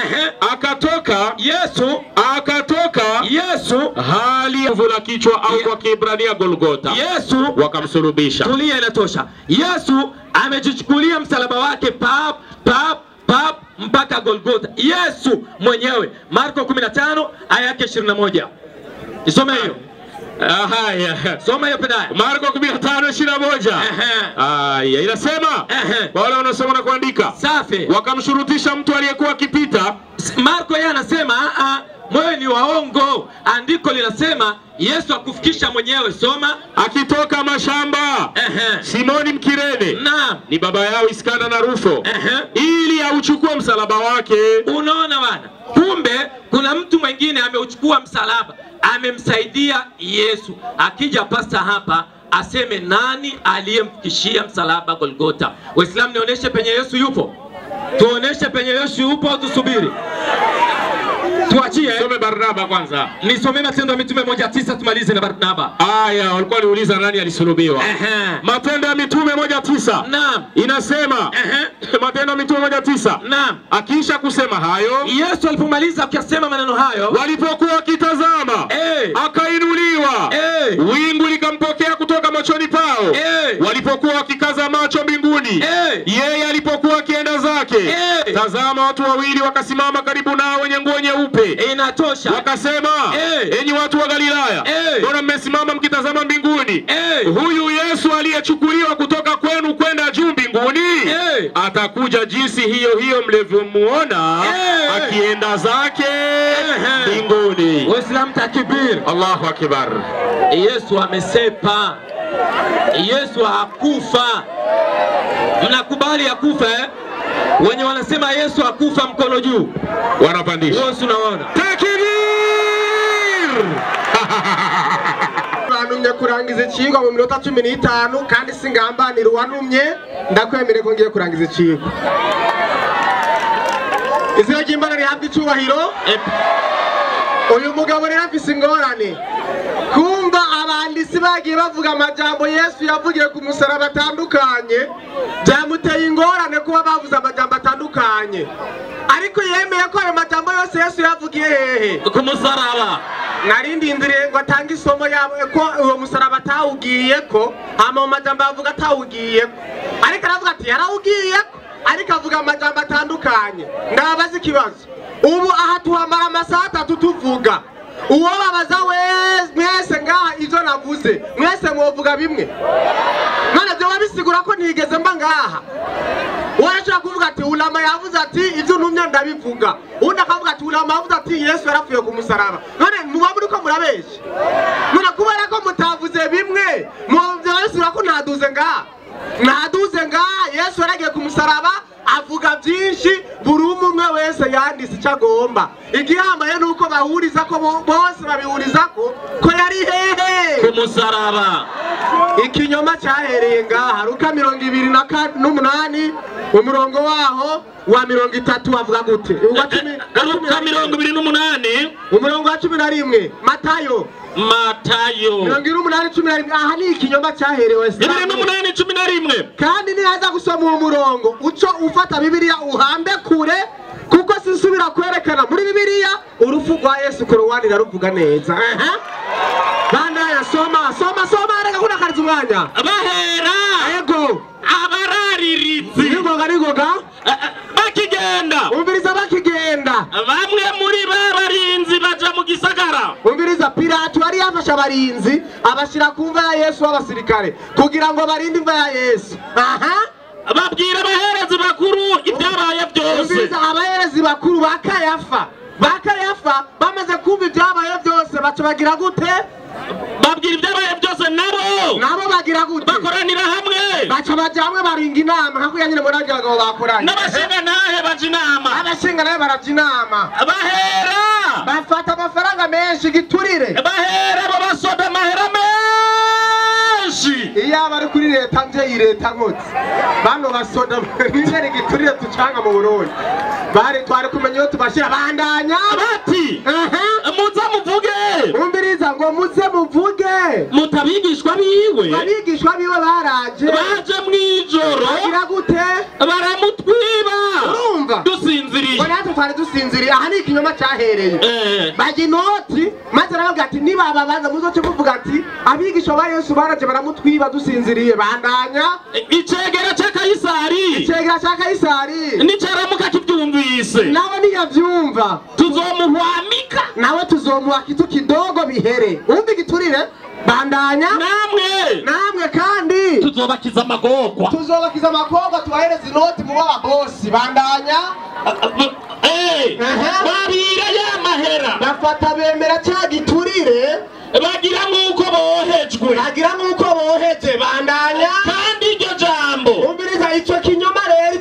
Akatoka Yesu, akatoka Yesu hali ya la kichwa au kwa Kiebrania Golgotha. Yesu wakamsulubisha. Tulia, inatosha. Yesu amejichukulia msalaba wake pap pap pap mpaka Golgotha. Yesu mwenyewe. Marko 15 aya yake 21. Isome hiyo. Haya. Soma hiyo pedaya. Marko 15:21. Haya, inasema kwa wale wanaosoma na kuandika. Safi. Wakamshurutisha mtu aliyekuwa akipita. Marko yeye anasema mwewe ni waongo. Andiko linasema Yesu akufikisha mwenyewe. Soma. Akitoka mashamba. Simoni Mkirene. Naam. Ni baba yao Iskanda na Rufo. Ili auchukue msalaba wake. Unaona bana? Kumbe kuna mtu mwingine ameuchukua msalaba, amemsaidia Yesu. Akija pasta hapa aseme nani aliyemfikishia msalaba Golgotha. Waislamu, nionyeshe penye Yesu yupo. Tuoneshe penye Yesu yupo au tusubiri? Tuachie. Some Barnaba kwanza. Nisome Matendo ya Mitume 1:9 tumalize na Barnaba. Aya, walikuwa waliuliza nani alisulubiwa. Matendo ya Mitume 1:9. Naam. Inasema Matendo ya Mitume 1:9. Naam. Akiisha kusema hayo, Yesu alipomaliza akisema maneno hayo, walipokuwa wakitazama, akainuliwa, wingu likampokea kutoka machoni pao. Walipokuwa wakikaza macho mbinguni, yeye alipokuwa akienda zake, tazama watu wawili wakasimama karibu nao wenye nguo nyeupe. Inatosha. Wakasema, enyi watu wa Galilaya, mbona mmesimama mkitazama mbinguni? Huyu Yesu aliyechukuliwa kutoka kwenu kwenda juu mbinguni, atakuja jinsi hiyo hiyo mlivyomuona akienda zake mbinguni. Waislamu takbir. Allahu akbar. Yesu amesepa. Yesu hakufa. Mnakubali hakufa eh? Wenye wanasema Yesu hakufa mkono juu. Wanapandisha. Wewe unaona. Takbir! Bantumye kurangiza ikigwa mu minota 15 kandi singambanira uwantumye, ndakwemere ko ngiye kurangiza ikigwa. Izina ry'Imana rihabwa icyubahiro. Uyu mugabo rero afise ingorane. Kumva abanditsi bagiye bavuga amajambo Yesu yavugiye ku musaraba atandukanye, byamuteye ingorane kuba bavuze amajambo atandukanye. Ariko yemeye ko ayo majambo yose Yesu yavugiye hehe? Ku musaraba. Narindindiriye ngo atange isomo yabo ko uwo musaraba atawugiye ko, hama mu majambo avuga atawugiye ko. Ariko aravuga ati yarawugiye ko, ariko avuga amajambo atandukanye. Ndababaza ikibazo. Ubu aha tuhamara amasaha atatu tuvuga. Uwo babaza mwese ngaha ivyo navuze, mwese mwovuga bimwe. None byo babisigura ko ntigeze mba ngaha. Warashobora kuvuga ati ulama yavuze ati ivyo ntumye ndabivuga. Undi akavuga ati ulama yavuze ati Yesu yarapfuye ku musaraba. None muba muriko murabesha. None kubera ko mutavuze bimwe, muvyo babisigura ko ntaduze ngaha. Ntaduze ngaha, Yesu yaragiye ku musaraba avuga byinshi, buri umwe wese yanditse icyo agomba. Igihambaye nuko bahuriza ko bose babihuriza ko yari hehe? Ku musaraba. Ikinyoma cyahereye ngaha. Luka 28 umurongo waho wa 30 avuga gute? Luka 28 umurongo wa 11. Matayo 28:11. Aha ni ikinyoma cyaherewe. 28:11. Kandi nihaza gusoma uwo murongo uco ufata Bibiliya uhambe kure, kuko sinsubira kwerekana muri Bibiliya urupfu rwa Yesu. Korowani iraruvuga neza. Bandaya soma soma soma, reka kunakariza umwanya. Bahera ego abarariritsi nigoga nigoga bakigenda. Umviriza bakigenda, bamwe muri babarinzi baja mu gisagara. Umviriza, Pilato yari yafashe abarinzi abashira ku mva ya Yesu w'abasirikare kugira ngo barinde imva ya Yesu. Aha. Babwira abaherezi bakuru ibyabaye byose. Umviriza, abaherezi bakuru ba Kayafa. Ba Kayafa bamaze kumva ibyabaye byose baca bagira gute? Babwira ibyabaye byose nabo. Nabo bagira gute? Bakoranira hamwe. Baca baja hamwe baringa inama nka kuya nyine muri abagabo bakoranye. N'abashinga ntahe baja inama. Abashinga nahe baraja inama. Bahera bafata amafaranga menshi giturire. Bahera babasoda amahera menshi. Iyo abari kuri leta nje iyi leta nkotsi bano basoda nijere giturire tucanga mu Burundi. Bari twari kumenya iyo tubashira bandanya bati muze muvuge. Umviriza ngo muze muvuge mutabigishwa biwe. Abigishwa biwe baraje baje mwijoro bagira gute? Baramutwiba. Urumva dusinziriye. Ngo natwe twari dusinziriye. Aha ni ikinyoma cyahereye. Bajya inoti maze aravuga ati nibababaza muzoce muvuga ati abigishwa ba Yesu baraje baramutwiba dusinziriye. Bandanya icegera cya Kayisari. Icegera cya Kayisari nicaramuka kibyumvise nawe niyavyumva tuzomuhwamika, nawe tuzomuha kitu kidogo bihere. Umva igiturire. Bandanya namwe kandi tuzobakiza amagorwa. Tuzobakiza amagorwa tubahereza inoti mu babosi. Bandanya babira ya mahera bafata bemera cya giturire bagira nk'uko bohejwe. Bagira nk'uko boheje. Bandanya kandi iryo jambo. Umviriza icyo kinyoma rero,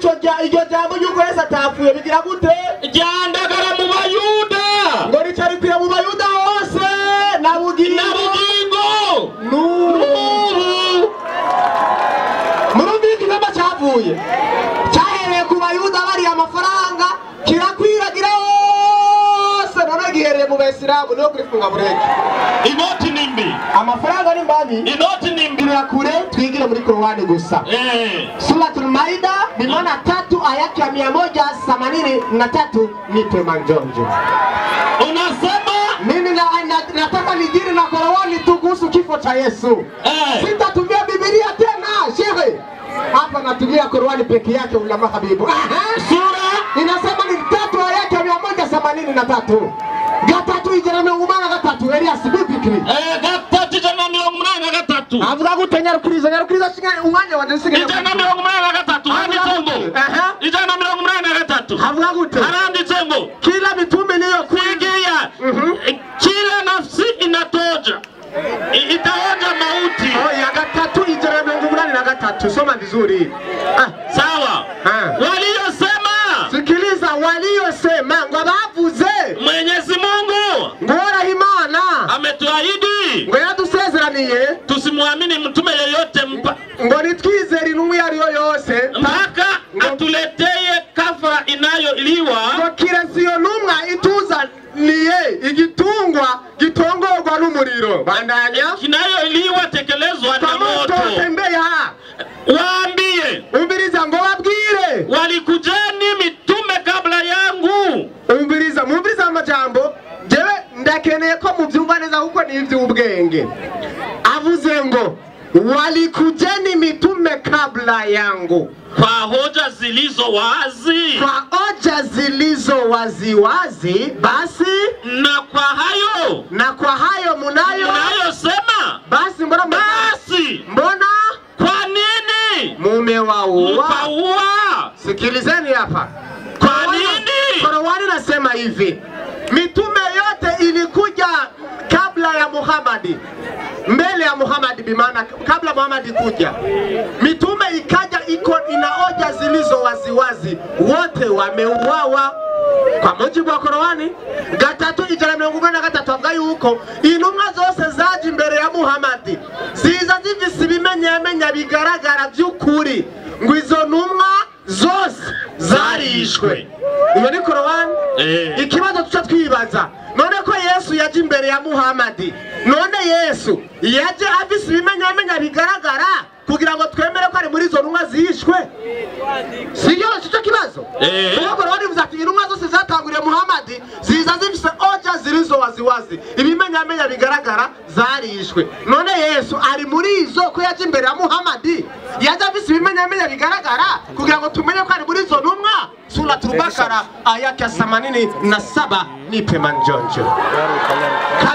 iryo jambo ry'uko Yesu atapfuye bigira gute? Ryandagara mu Bayuda. Ngo ricarikira mu Bayuda hose na bugingo n'ubu. Murumva ikinyoma cyavuye cyahereye ku Bayuda bariya amafaranga kirakwiragira hose. Muislamu niyo kurifunga bureke. Inoti ni mbi. Amafaranga ni mbabi. Inoti ni mbi. Kure twigire muri Qur'ani gusa. Suratul Maida bimana 3 ayati ya 183 nipe manjonjo. Unasema mimi nataka nijiri na Qur'ani tu kuhusu kifo cha Yesu. Sitatumia Biblia tena, shehe. Hapa natumia Qur'ani peke yake ulama habibu. Sura inasema ni 3 ayati ya 183. Gatatu ijana mirongo umunani na gatatu Elias bibikri. Gatatu ijana mirongo umunani na gatatu. Avuga gute nyarukiriza nyarukiriza shinga umwanya wanje nsigaye. Ijana mirongo umunani na gatatu handitse ngo. Ijana mirongo umunani na gatatu. Avuga gute? Haranditse ngo kila mitume niyo kuingia. Kila nafsi inatoja. Itaonja mauti. Ya gatatu ijana mirongo umunani na gatatu soma vizuri. Sawa. Waliosema, sikiliza, waliosema ngo bavuze Mwenyezi Mungu ngora Imana ametuahidi ngo yadusezeraniye tusimwamini mtume yeyote ngo nitwizere intumwa iyo ariyo yose mpaka atuleteye kafara inayoliwa ngo kiretse iyo ntumwa ituzaniye igitungwa gitongorwa n'umuriro bandanya kinayoliwa tekelezwa na moto. Tembea waambie, umviriza ngo babwire walikujeni mitume kabla yangu. Umviriza, mumviriza amajambo jewe ndakeneye ko mubyumva neza kuko ni iby'ubwenge. Avuze ngo walikujeni mitume kabla yangu kwa hoja zilizo wazi, kwa hoja zilizo wazi wazi, basi na kwa hayo, na kwa hayo munayo sema basi, mbona basi, mbona kwa nini mumewaua? Sikilizeni hapa. Kwa nini? Qur'ani nasema hivi, mitume yote ilikuja kabla ya Muhammad, mbele ya Muhammad, bimaana kabla Muhammad kuja mitume ikaja iko ina hoja zilizo waziwazi, wote wameuawa kwa mujibu wa Qur'ani. Gatatu ijana mirongo ine na gatatu avuga yuko intumwa zose zaje imbere ya Muhammad ziza zifise ibimenyamenya bigaragara by'ukuri ngo izo ntumwa zose zarishwe. Iyo ni Qur'ani. Ikibazo tuca twibaza, none ko Yesu yaje imbere ya Muhammad, none Yesu yaje afise ibimenyamenya bigaragara kugira ngo twemere ko ari muri izo ntumwa zishwe? Siyo cyo kibazo. Kuko Qur'ani ivuze ati intumwa zose zatanguriye Muhammad ziza zifise hoja zilizo waziwazi, ibimenyamenya bigaragara, zarishwe. None Yesu ari muri izo ko yaje imbere ya Muhammad yaje afise ibimenyamenya bigaragara kugira ngo tumenye ko ari muri izo ntumwa? Suratul Bakara ayati ya 87 nipe manjonjo.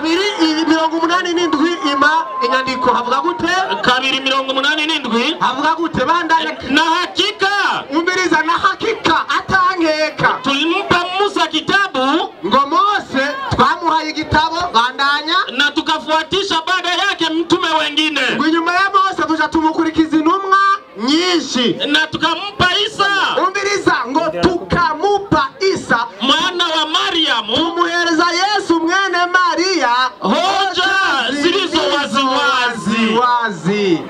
287 ima inyandiko havuga gute? 287 havuga gute? Bandanya na hakika, umviriza, na hakika atankeka tulimpa Musa kitabu, ngo Mose twamuhaye igitabo, bandanya, na tukafuatisha baada yake mtume wengine, ngo inyuma ya Mose tuja tumukurikiza intumwa nyinshi, na tukampa Isa, umviriza, ngo tukamupa Isa mwana wa Mariamu, tumuhereza Yesu mwene Maria hoja zilizo waziwazi wazi.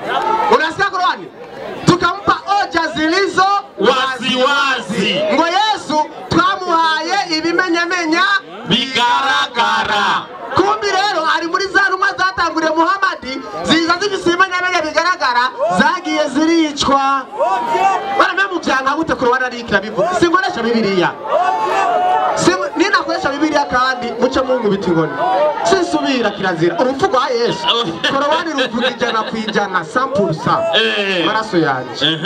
Unasikia Qur'ani? Tukampa hoja zilizo waziwazi, ngo Yesu twamuhaye ibimenyamenya bigaragara. Kumbi rero ari muri za ntumwa zatanguriye Muhammad ziza zifise ibimenyamenya bigaragara zagiye ziricwa. Bana mubyanka gute Qur'ani arikira bivuga? Sinkoresha Bibiliya. Ninakoresha Bibiliya kandi muce mungu biti ngoni. Sinsubira kirazira. Urupfu rwa Yesu. Qur'ani ruvuga 100% 100%. Maraso yanje.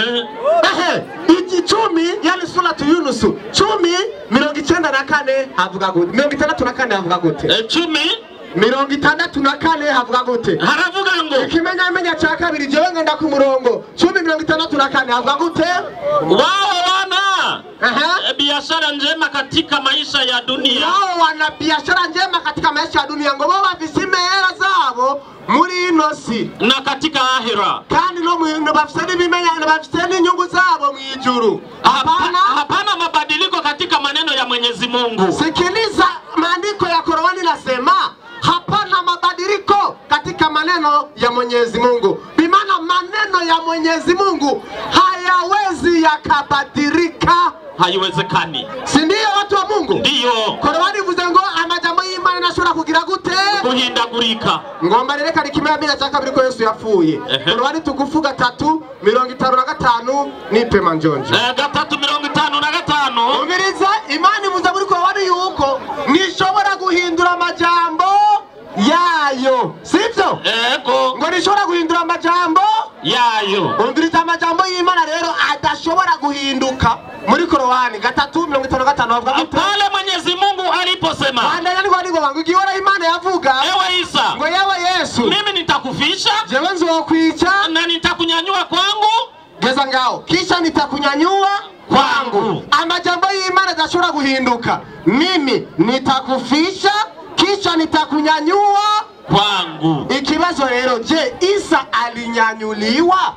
Icumi yani Suratu Yunus 10:94 havuga gute? 64 havuga gute? 64 havuga gute? Haravuga ngo ikimenyamenya cha kabiri jewe ngenda ku murongo 10:64 havuga gute? Wao wana biashara njema katika maisha ya dunia. Wao wana biashara njema katika maisha ya dunia, ngo bo bafise imehera zabo muri ino si na katika ahira, kandi no bafise n'ibimenya bafise n'inyungu zabo mu ijuru. Hapana mabadiliko katika maneno ya Mwenyezi Mungu. Sikiliza, maandiko ya Qur'ani nasema hapana mabadiliko katika maneno ya Mwenyezi Mungu. Bimaana maneno ya Mwenyezi Mungu hayawezi yakabadilika. Haiwezekani. Si ndio watu wa Mungu? Ndio. Qur'ani ivuze ngo amajambo y'Imana nashobora kugira gute? Guhindagurika. Ngomba rero kari kimwe cya kabiri ko Yesu yapfuye. Korowani tukufu 3:55 nipe manjonjo. 3:55. Umviriza, Imana ivuze muri Korowani yuko nishobora guhindura amajambo yayo, sivyo? Ego. Ngo nishobora guhindura amajambo yayo. Umviriza amajambo y'Imana rero adashobora guhinduka muri Korowani 3:55 bavuga gute? Pale Mwenyezi Mungu aliposema, bandanya niko niko bangu igihe Imana yavuga, ewe Isa, ngo yewe Yesu, mimi nitakufisha, jewe nzokwica na nitakunyanyua kwangu. Geza ngao, kisha nitakunyanyua kwangu. Amajambo y'Imana adashobora guhinduka. Mimi nitakufisha kisha nitakunyanyua kwangu. Ikibazo rero, je, Isa alinyanyuliwa?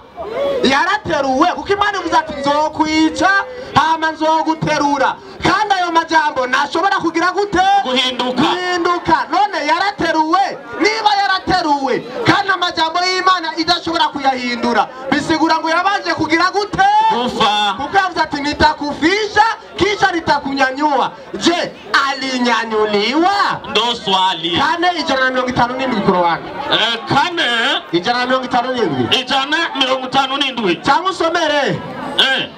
Yarateruwe kuko Imana ivuze ati nzokwica hama nzoguterura, kandi ayo majambo ntashobora kugira gute? Guhinduka. Guhinduka. None yarateruwe. Niba yarateruwe kandi amajambo y'Imana idashobora kuyahindura, bisigura ngo yabanje kugira gute? Kufa. Kuko yavuze ati nitakufisha kisha nitakunyanyua. Je, alinyanyuliwa? Ndo swali. 457 Korowani. 457. 157. Cyangwa usomere.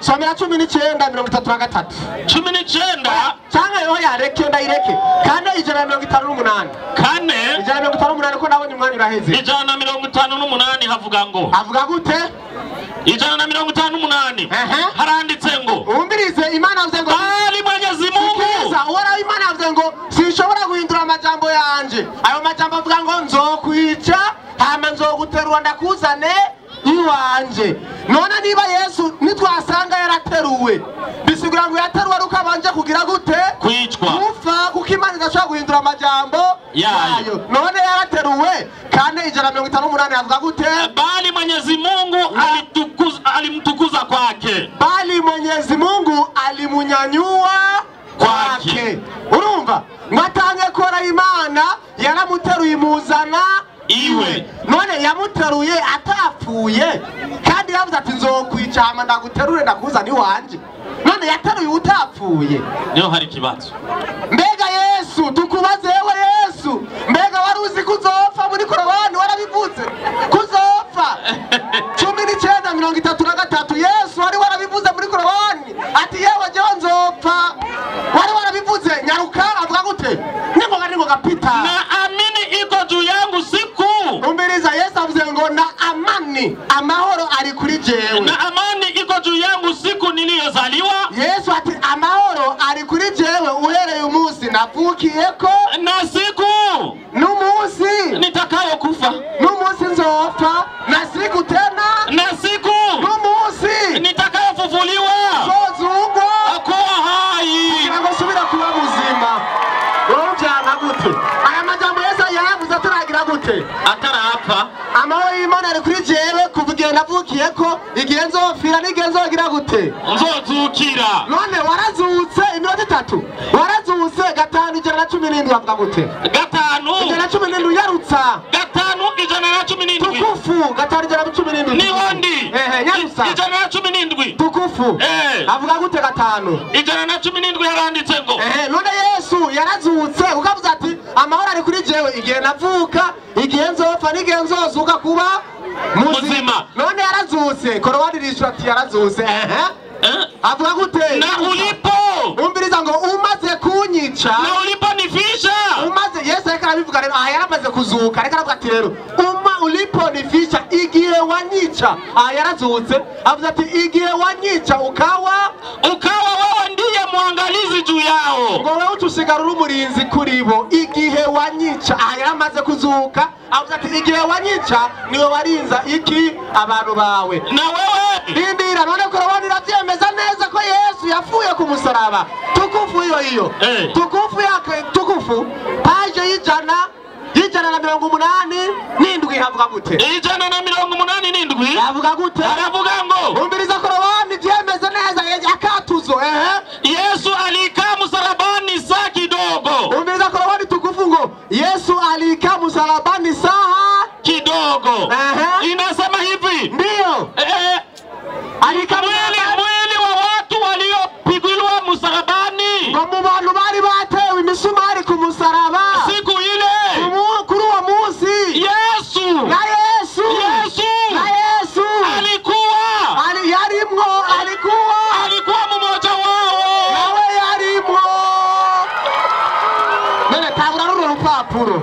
Somera 19:33. 19 cyangwa yo yareke ndayireke. 458. 458 ko nabonye umwanya uraheze. 158 havuga ngo. Avuga gute? 158. Haranditse ngo. Umvirize, Imana yavuze ngo bali Mwenyezi Mungu. Uhoraho Imana yavuze ngo sinshobora guhindura amajambo yanje. Ayo majambo avuga ngo nzokwica hama nzoguterura ndakuzane iwanje. None niba Yesu nitwasanga yarateruwe, bisigura ngo yateruwe ari uko abanje kugira gute? Kwicwa. Kufa, kuko Imana idashobora guhindura amajambo yayo. None yarateruwe. 458 avuga gute? Bali Mwenyezi Mungu alimtukuza kwake. Bali Mwenyezi Mungu alimunyanyua kwake. Urumva? Mwatange kora Imana yaramuteruye imuzana iwe. None yamuteruye atapfuye, kandi yavuze ati nzokwica hama ndaguterure ndakuzana iwanje. None yateruye utapfuye. Niho hari ikibazo. Mbega Yesu tukubaze, ewe Yesu, mbega wari uzi kuzopfa? Muri Korowani warabivuze kuzopfa. 19:33 Yesu wari warabivuze muri Korowani ati yewe jewe nzopfa. Wari warabivuze. Nyaruka avuga gute? Ningoga ningoga pita. Na amini iko juu yangu siku. Umviriza, Yesu avuze ngo na amani, amahoro ari kuri jewe. Na amani iko juu yangu siku niliyozaliwa. Yesu ati amahoro ari kuri jewe uhereye umunsi navukiyeko, na siku n'umunsi nitakayokufa, n'umunsi nzopfa, na siku tena, na siku n'umunsi nitakayofufuliwa, nzozugwa kuwa hai, kugira ngo nsubire kuba muzima. Wowe uvyanga gute? Aya majambo Yesu yayavuze ataragira gute? Atarapfa. Amahoro y'Imana ari kuri jewe kuva igihe navukiyeko, igihe nzopfira n'igihe nzogira gute? Nzozukira. None warazutse iminota 3. Warazutse 517 avuga gute? 517 yarutsa. 517. Tukufu 517. Niho ndi. Nyarutsa. 117. Tukufu. Avuga gute 5? 117 haranditse ngo. None Yesu yarazutse ukavuze ati amahoro ari kuri jewe igihe navuka, igihe nzopfa n'igihe nzozuka kuba muzima. None yarazutse. Korowani irishura ati yarazutse. Avuga gute? Na ulipo. Umviriza ngo umaze kunyica, na uliponifisha. Umaze, Yesu ariko arabivuga rero, aha yaramaze kuzuka, ariko aravuga ati rero uliponifisha, igihe wanyica. Aha yarazutse, avuze ati igihe wanyica ukawa wewe ndiye mwangalizi juu yao, ngo wewe utusigara uri umurinzi kuri bo. Igihe wanyica, aha yaramaze kuzuka, avuze ati igihe wanyica niwe warinza iki abantu bawe. Na wewe rindira. None Korowani iravyemeza neza ko Yesu yapfuye ku musaraba. Tukufu iyo iyo. Tukufu yake tukufu paje 187 havuga gute? 187 havuga gute? Aravuga ngo umviriza Korowani vyemeza neza akatuzo. Yesu alikaa msalabani saa kidogo. Umviriza Korowani tukufu ngo Yesu alikaa msalabani saa kidogo. Inasema hivi. Ndio. Mwili wa watu waliopigwa msalabani, ngo mu bantu bari batewe imisumari ku musaraba siku ile Rupapuro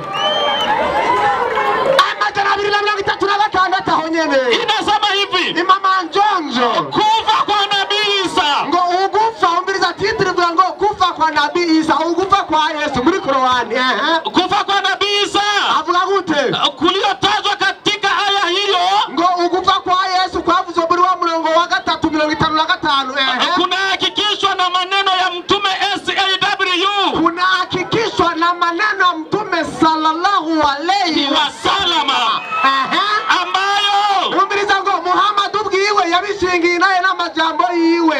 236 aho nyene. Inasema hivi, Imama Njonjo, kufa kwa Nabii Isa, ngo ugufa, umviriza titre ivuga ngo kufa kwa Nabii Isa, ugufa kwa Yesu muri Korowani. Kufa kwa Nabii Isa avuga gute? Kuliotajwa katika aya hiyo, ngo ugufa kwa Yesu kwavuzwe muri wa murongo wa 3:55. Kunahakikishwa na maneno ya Mtume SAW, kunahakikishwa na maneno ya Mtume sallallahu alayhi wasallam, ambayo umviriza ngo Muhammad ubwiwe yabishingiye naye n'amajambo yiwe,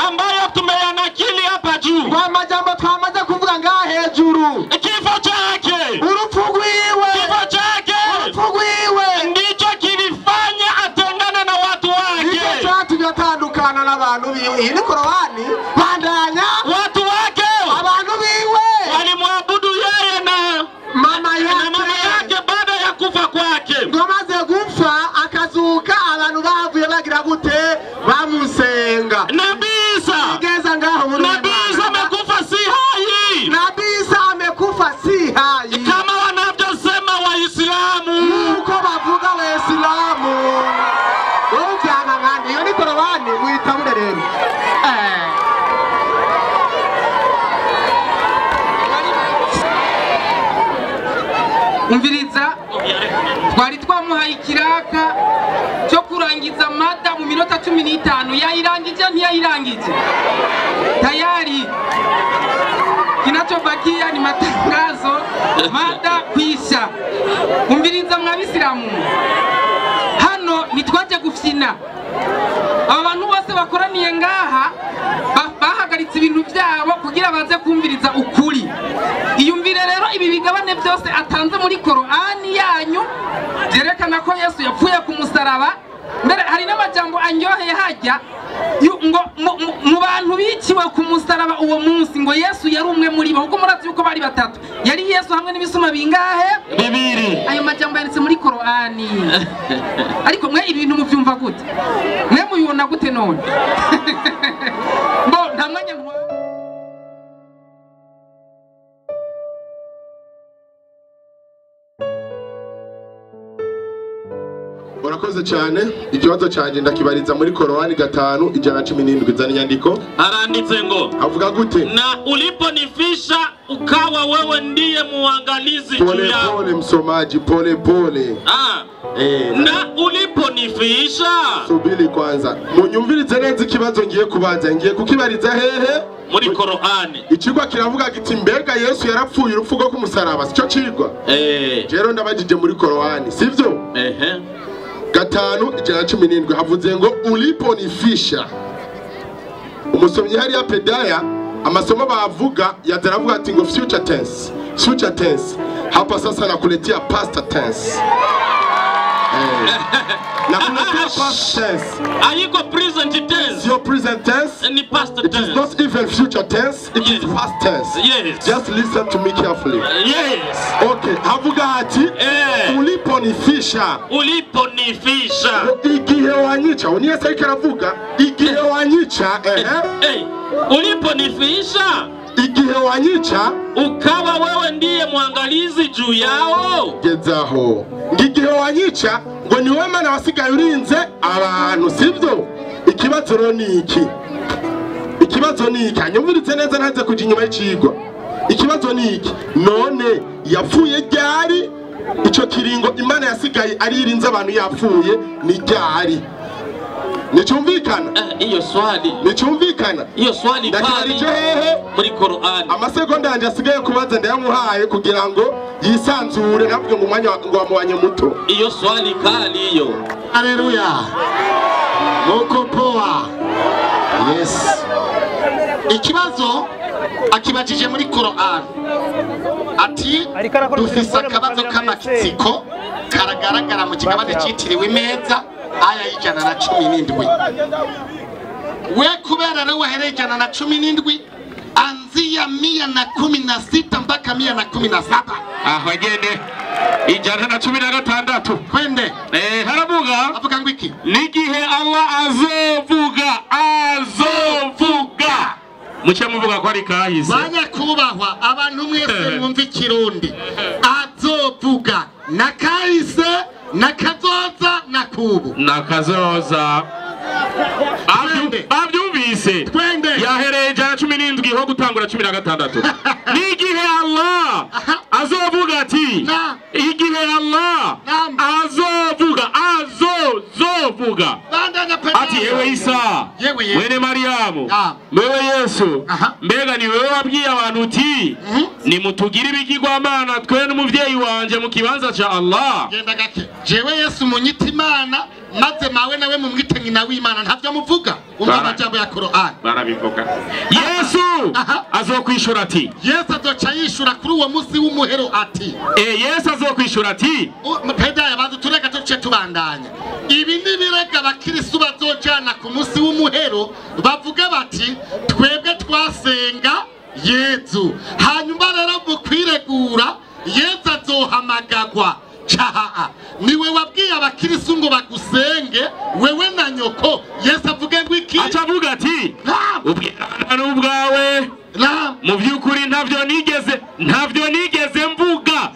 ambayo tumeyanakili hapa juu, kwa majambo twamaze kuvuga ngaha hejuru. Kifo chake, urupfu rwiwe, kifo chake, urupfu rwiwe ndicho kilifanya atengane na watu wake, ndicho cyatumye atandukana n'abantu biwe. Iyi ni Korowani. Bandanya, watu wake, abantu biwe walimwabudu yeye na mama yake baada ya kufa kwake. Ngo amaze gupfa akazuka, abantu bavuye bagira gute? Bamusenga. Nabii Isa, igeza ngaho muri Nabii Isa amekufa si hai. Nabii Isa amekufa si hai, kama wanavyosema Waislamu, nkuko bavuga Waislamu. Uvyanga ngani iyo ni Korowani, mwitabure rero. Umviriza, twari twamuhaye ikiraka cyo kurangiza mada mu minota 15. Yayirangije ntiyayirangije? Tayari kinachobakia ni matangazo, mada kwisha. Umviriza mwabisilamu, hano nitwaje gufyina. Aba bantu bose bakoraniye ngaha bahagaritse ibintu byabo kugira baze kumviriza ukuri. Iyumvire rero ibi bigabane byose atanze muri Korani yanyu byerekana ko Yesu yapfuye ku musaraba. Mbere hari n'amajambo anyoheye hajya ngo mu bantu biciwe ku musaraba uwo munsi ngo Yesu yari umwe muri bo, kuko murazi yuko bari batatu, yari Yesu hamwe n'ibisuma bingahe? Bibiri. Ayo majambo yanditse muri Korani. Ariko mwe ibintu muvyumva gute? Mwe mubibona gute none? Mbo nta mwanya. Urakoze cyane. Ikibazo cyanjye ndakibariza muri Korowani 5:117. Zana inyandiko. Aranditse ngo avuga gute? Na uliponifisha ukawa wewe ndiye muangalizi juu yangu. Pole msomaji, pole pole. Na uliponifisha. Subiri kwanza. Munyumvirize neza ikibazo ngiye kubaza. Ngiye kukibariza hehe? Muri Korowani. Ikigwa kiravuga giti mbega Yesu yarapfuye urupfu rwo kumusaraba, sico cigwa? Jero ndabajije muri Korowani, sivyo? 5:117 havuze ngo uliponifisha. Umusomyi hariya Pedaya amasomo bavuga yataravuga ati ngo future tense, future tense. Hapa sasa nakuletea past tense. Nakuletea past tense. Haiko present tense. Sio present tense. Ni past tense. It is not even future tense, it is past tense. Yes. Just listen to me carefully. Yes. Okay, havuga ati uliponifisha. Uliponifisha. Igihe wanyica, uniye sasa karavuga, igihe wanyica, Uliponifisha. Igihe wanyica ukawa wewe ndiye mwangalizi juu yao. Gezaho. Igihe wanyica ngo ni wewe mana wasigaye urinze abantu, sivyo? Ikibazo rero ni iki? Ikibazo ni iki? Anyumvirize neza ntaze kuja inyuma y'icigwa. Ikibazo ni iki? None yapfuye ryari? Ico kiringo Imana yasigaye ari irinze abantu yapfuye ni ryari? Nichumvikana? Iyo swali. Nichumvikana? Iyo swali kali hehe muri Korani. Amasegonda yanje asigaye kubaza ndayamuhaye kugira ngo yisanzure ntavuge ngo umwanya ngo wamuwanye muto. Iyo swali kali iyo. Haleluya. Muko poa. Yes. Ikibazo akibajije muri Korani. Ati dufise akabazo k'amatsiko karagaragara mu kigabane citiriwe imeza aya 117. We kubera rero wahereye 117 anzia 116 mpaka 117. Aho agende 116. Kwende. Haravuga avuga ngo iki? Nigihe Allah azovuga Muce muvuga ko ari kahise. Banyakubahwa abantu mwese mwumva ikirundi, azovuga na kahise na kazoza na kubu na kazoza. Babyumvise yahereye 117 ho gutangura 16. N'igihe Allah azovuga ati, igihe Allah azovuga azozovuga ati yewe Isa mwene Mariamu wewe Yesu, mbega ni wewe wabwiye abantu uti nimutugire ibigirwamana twe n'umuvyeyi wanje mu kibanza ca Allah? Genda gake, jewe Yesu munyita Imana maze mawe nawe mumwite nyina w'Imana, ntavyo muvuga. Umva amajambo ya Qur'an barabivuga. Yesu azokwishura ati, Yesu azoca yishura kuri uwo munsi w'umuhero ati, Yesu azokwishura ati, peda yabanza tureka tuce tubandanya. Ibi ni birega abakirisu bazojana ku munsi w'umuhero bavuga bati twebwe twasenga Yezu, hanyuma rero mu kwiregura Yezu azohamagagwa. Chaha, niwe wabwiye abakirisu ngo bagusenge wewe na nyoko. Yesu avuge ngo iki? Acavuga ati ubwirana n'ubwawe mu by'ukuri ntavyo nigeze mvuga,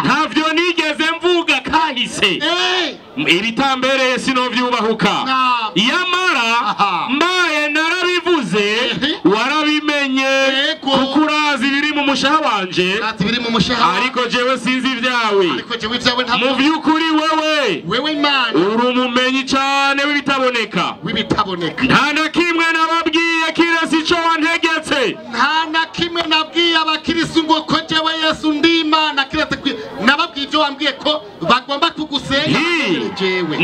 ntavyo nigeze mvuga kahise, ibitambereye sinovyubahuka, yamara mbaye narabivuze warabimenye, kuko urazi ibiri mu mushaha wanje, ariko jewe sinzi ibyawe. Mu by'ukuri wewe uri umumenyi cane w'ibitaboneka, nta na kimwe nababwiye kiretse ico wantegetse. Nta na kimwe nabwiye abakirisu ngo ko jewe Yesu ndi Imana kiretse nababwiye ibyo wambwiye ko bagomba kugusenga jewe.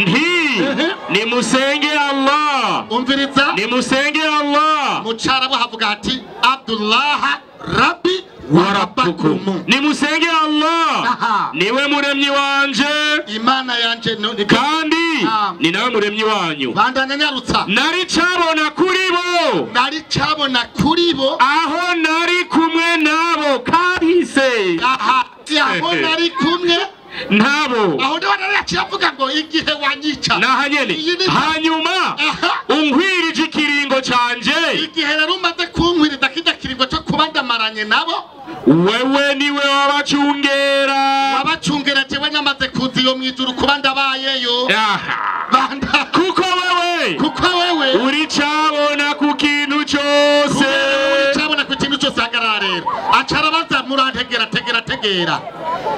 Nimusenge Allah, umviriza, nimusenge Allah. Mu Carabu havuga ati Abdullah Rabbi wa rabbakum, nimusenge Allah niwe muremyi wanje, Imana yanje, kandi ni nawe muremyi wanyu. Bandanya nyarutsa, nari cabona kuri bo, nari cabona kuri bo aho nari kumwe nabo kahise. Aha, aho nari kumwe nabo, aho ndo nari avuga ngo igihe wanyica nahanyene, hanyuma unkwirije ikiringo canje. Igihe rero umaze kunkwiriza kijya kiringo cyo kuba ndamaranye nabo, wewe niwe wabacungera, wabacungera jewe nyamaze kuza iyo mwijuru kuba ndabayeyo. Kuko wewe uri cabona ku kintu cyose, uri cabona ku kintu cyose. Hagarara rero, acarabaza murantegera tegera tegera.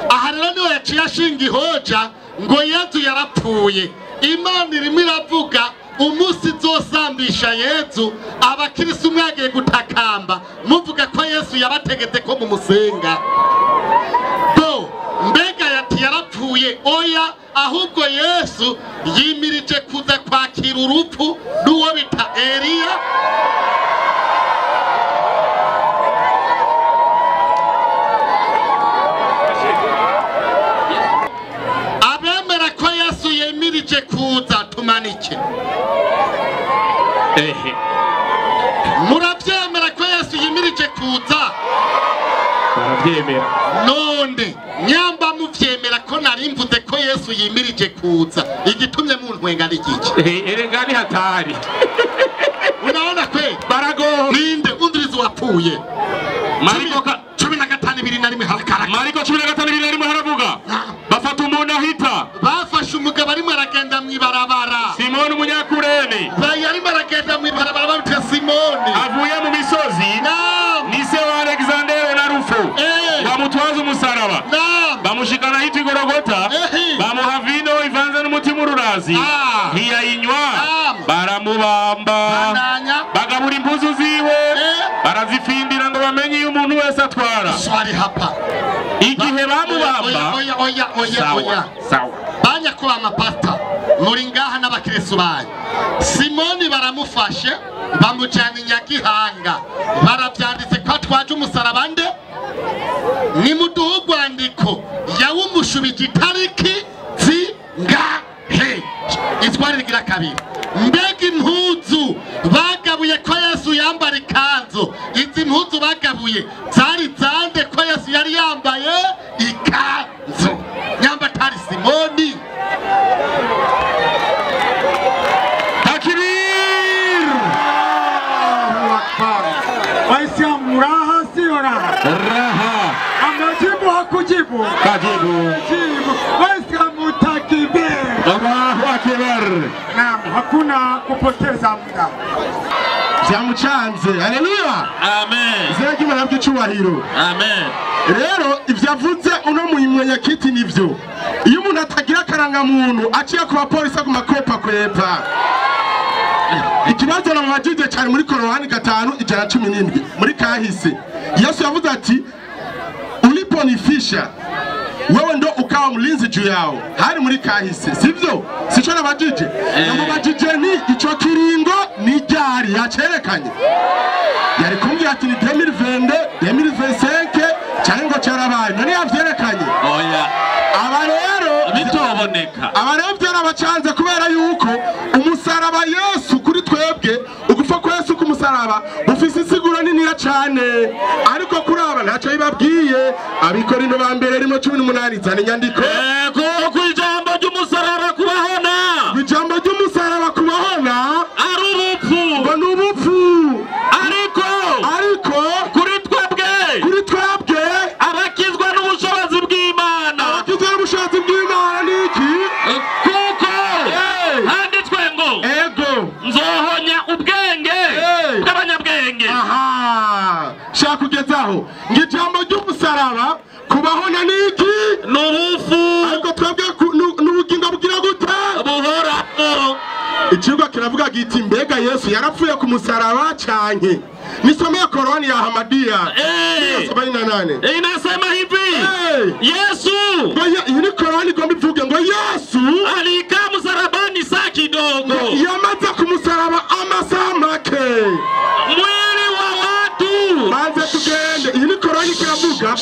Aha rero niwe yaciye ashinga ihoja ngo Yezu yarapfuye. Imana irimo iravuga umunsi izosambisha Yezu, abakirisu mwagiye gutakamba muvuga ko Yesu yabategetse ko mumusenga. Bo mbega yati yarapfuye? Oya, ahubwo Yesu yimirije kuza kwakira urupfu n'uwo bita Eliya. Abemera ko Yesu yimirije kuza tumanike. Muravyemera ko Yesu yimirije kuza? Baravyemera. None nyamba muvyemera ko nari mvuze ko Yesu yimirije kuza, igitumye muntwenga ari iki? Erega ni hatari. Unaona kwe? Barago. Ninde umvirizi wapfuye? Mariko 15:21 harakara. Mariko 15:21 haravuga. Bafata umuntu ahita. Bafashe umugabo arimo aragenda mw'ibarabara. Simoni umunyakurene. Yarimo aragenda mw'ibarabara bamwita Simoni. Avuye mu misozi. Ni se wa Alexander na Rufo. Bamutwaza umusaraba. Bamushikana ahitwa Igorogota. Bamuha vino ivanze n'umutima ururazi. Ntiyayinywa. Baramubamba. Bagabura impuzu ziwe. Barazifindira ngo bamenye iyo umuntu wese atwara. Swali hapa. Igihe bamubamba. Oya oya oya oya. Sawa. Banyakuba amapasta muri ngaha n'abakirisu banyu. Simoni baramufashe bamujyana i Nyagihanga, barabyanditse ko atwaje umusaraba nde? Nimuduhe urwandiko yawumushubije itariki zingahe? Itwari rigira kabiri. Mbega impuzu bagabuye ko Yesu yambara ikanzu, izi mpuzu bagabuye zari zande ko Yesu yari yambaye ikanzu? Nyamba atari Simoni. Takbir! raha. Raha. Amejibu hakujibu? Kajibu. Jibu. Waislamu takbir. Allahu akbar. Naam, hakuna kupoteza muda. Byamucanze. Haleluya. Amen. Izina ry'Imana ry'icyubahiro. Amen. Rero ivyavuze uno munyakiti nivyo. Iyo umuntu atagira akarangamuntu aciye ku bapolisi aguma kwepa kwepa. Ikibazo namubajije cyane muri Korowani 5:117 muri kahise. Yesu yavuze ati uliponifisha wewe ndo ukawa mlinzi juu yao. Hari muri kahise, sivyo? Sico nabajije. Namubajije ni ico kiringo ni ryari yacerekanye. Yari kumbwira ati ni 2022, 2025 cyangwa ngo cyarabaye. None yavyerekanye. Oya. Aba rero bitoboneka. Aba rero byarabacanze kubera yuko umusaraba Yesu kuri twebwe ugufa kwa Yesu ku musaraba bufise insiguro niniya cyane, ariko kuri aba ntacyo bibabwiye. Abikorino ba mbere 1:18 zana inyandiko. Yego, ku ijambo ry'umusaraba kubahona. Ijambo ry'umusaraba kubahona ari ubupfu. Ngo ni ubupfu. Ariko kuri twebwe abakizwa n'ubushobozi bw'Imana. Abakizwa n'ubushobozi bw'Imana ni iki? Kuko handitswe ngo ego nzohonya ubwenge bw'abanyabwenge. Aha, shaka kugezaho ngo ijambo ry'umusaraba kubahona ni iki? Ni ubupfu. Ariko twebwe n'ubugingo bugira gute? Buhoraho. Ikibuga kiravuga giti mbega Yesu yarapfuye ku musaraba canke? Nisomeye Korani ya Ahmadiyya 78 inasema hivi. Yesu ngo iyi ni Korani igomba ivuge ngo Yesu alikaa msalabani saa kidogo, yamaze ku musaraba amasaha make, mwili wa watu. Banze tugende. Iyi ni Korani kiravuga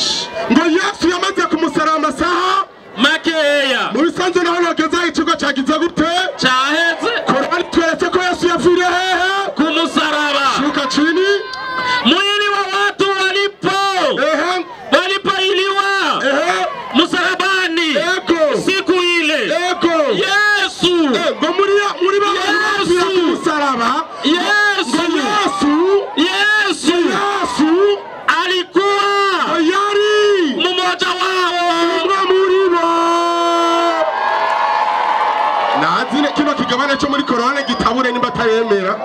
ngo Yesu yamaze ku musaraba amasaha makeya. Mu bisanzwe naho nogeza ikigo cyagize gute? Cyaheze. Korani tweretse ko Yesu yapfiriye hehe? Ku musaraba. Shuka chini. Mwili wa watu walipoiliwa msalabani siku ile. Yesu ngo muri bapfira ku musaraba. Yesu alikuwa yari mmoja wao. Umwe muri bo. Nazine kino kigabane cyo muri Korani gitabure nimba atayemera.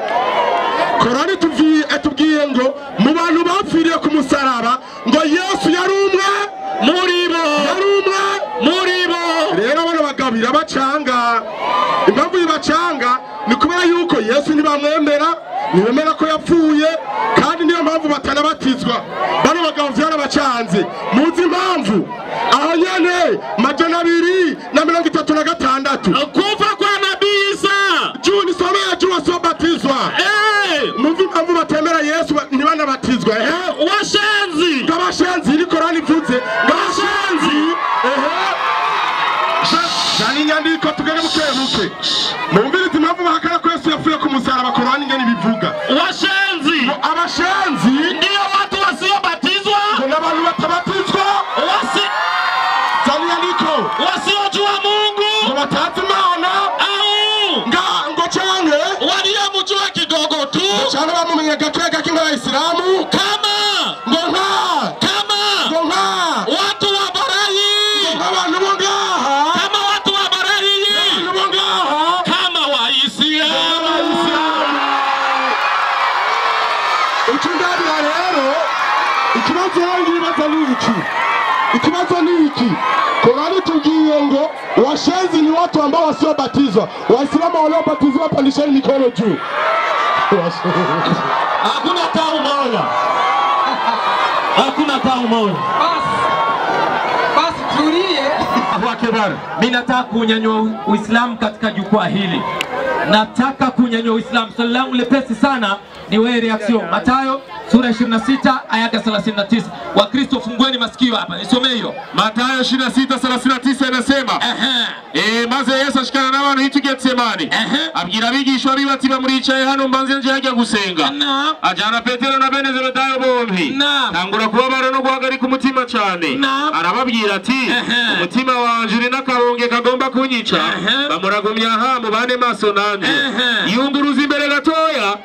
Korani tubwiye ngo mu bantu bapfiriye ku musaraba ngo Yesu yari umwe muri bo. Yari umwe muri bo. Rero abana bagabira bacanga. Impamvu ibacanga ni kubera yuko Yesu ntibamwemera, ntibemera ko yapfuye, kandi niyo mpamvu batanabatizwa. Bano bagabo byarabacanze. Muzi impamvu? Aho nyene 236 kufa kwa Nabii Isa. Juu nisomea juu wasiobatizwa. Mumvi impamvu batemera Yesu ntibanabatizwa. Washenzi. Ngabashenzi ni Korani ivuze. Ngabashenzi. Zana inyandiko tugere buke buke. Mumvirize impamvu bahakana ko Yesu yapfuye ku musaraba. Korani ingene ibivuga. Washenzi. Abashenzi ndiyo watu wasiobatizwa. Ngo n'abantu batabatizwa. Zana inyandiko. Wasiojua Mungu. Ngo batazi Imana. Au ngo canke waliyemjua kidogo tu. Canke bamumenye gake gake nk'abayisilamu. Kama ngo nka kama ngo nka watu wa barahi. Ngo nk'abantu bo ngaha. Kama watu wa barahi. Abantu bo ngaha. Kama Waislamu. Icundabira rero ikibazo ngibaza ni iki? Ikibazo ni iki? Korani tubwiye ngo washenzi ni watu ambao wasiobatizwa. Waislamu waliobatizwa pandisheni mikono juu. Hakuna hata mmoja. Hakuna hata mmoja. Basi tulie. Allahu akbar. Mimi nataka kunyanyua Uislamu katika jukwaa hili. Nataka kunyanyua Uislamu. Swali langu lepesi sana ni wewe reaction. Mathayo sura 26 aya 39. Wakristo fungueni masikio hapa. Nisomee hiyo. Mathayo 26:39 inasema maze Yesu ashikana n'abantu hitwa Getsemani abwira abigishwa biwe ati bamuricaye hano mbanze nje hajya gusenga. Ajana Petero na bene Zebedayo bombi. Tangura kubabara no guhagarika umutima cyane. Arababwira ati umutima wanje uri n'akabonge kagomba kunyica. Bamuragumya aha mubane maso nanje. Yunguruza imbere gatoya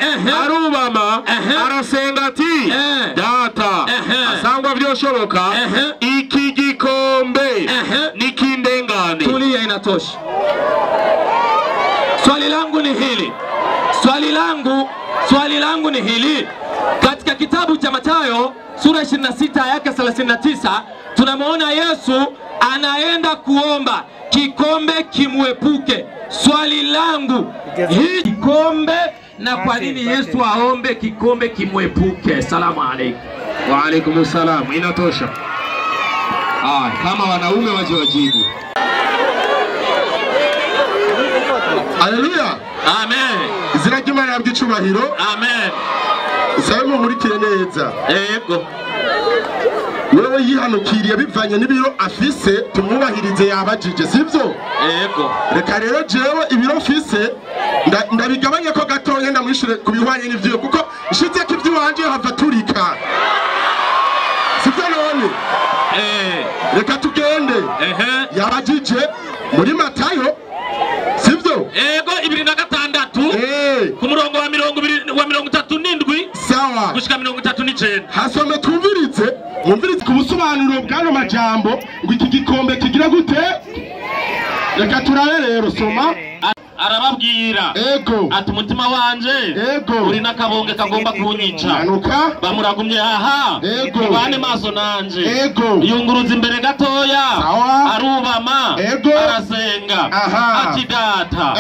arubama arasenga ati data asangwa vyoshoboka iki gikombe nikindengane. Tulia, inatosha. Swali langu ni hili. Swali langu ni hili. Katika kitabu cha Mathayo sura 26 aya 39 tunamuona Yesu anaenda kuomba kikombe kimuepuke. Swali langu, hii kikombe, na kwa nini Yesu aombe kikombe kimuepuke? Salamu alaykum. Wa alaykum salam. Inatosha. Kama wanaume waje wajibu. Haleluya. Amen. Izina ry'Imana ry'icubahiro. Amen. Sabe muhurikire neza. Yego. Wewe yihanukiriye bivanye n'ibiro afise tumwubahirize yabajije, sivyo? Yego. Reka rero jewe ibiro mfise ndabigabanya ko gatonya ndamwishure kubihwanye n'ivyo, kuko nshize ko ivy'iwanje hava turika. Sivyo none? Reka tugende. Yabajije muri Matayo, sivyo? Yego, 26 ku murongo wa 37 sawa gushika 39. Hasome twumvirize, mwumvirize ku busobanuro bw'ano majambo ngo iki gikombe kigira gute? Reka turabe rero, soma. Arababwira ego ati umutima wanje ego uri nakabonge kagomba kunyica. Bamuragumye aha ego ibane maso nanje ego yunguruza imbere gatoya sawa arubama ego arasenga ati data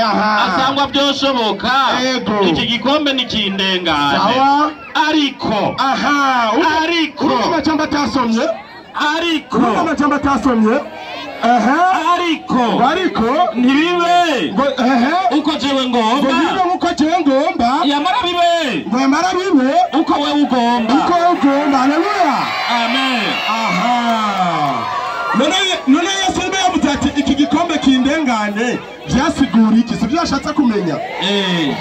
asangwa byoshoboka iki gikombe nikindengane sawa ariko ariko amajambo atasomye ariko amajambo atasomye ariko ariko ntibibe uko jewe ngomba, ntibibe uko jewe ngomba, yamara bibe ngo yamara bibe uko wewe ugomba, uko wewe ugomba. Haleluya, amen. None Yesu niwe yavuze ati iki gikombe kindengane, vyasigura iki? Sivyo yashatse kumenya.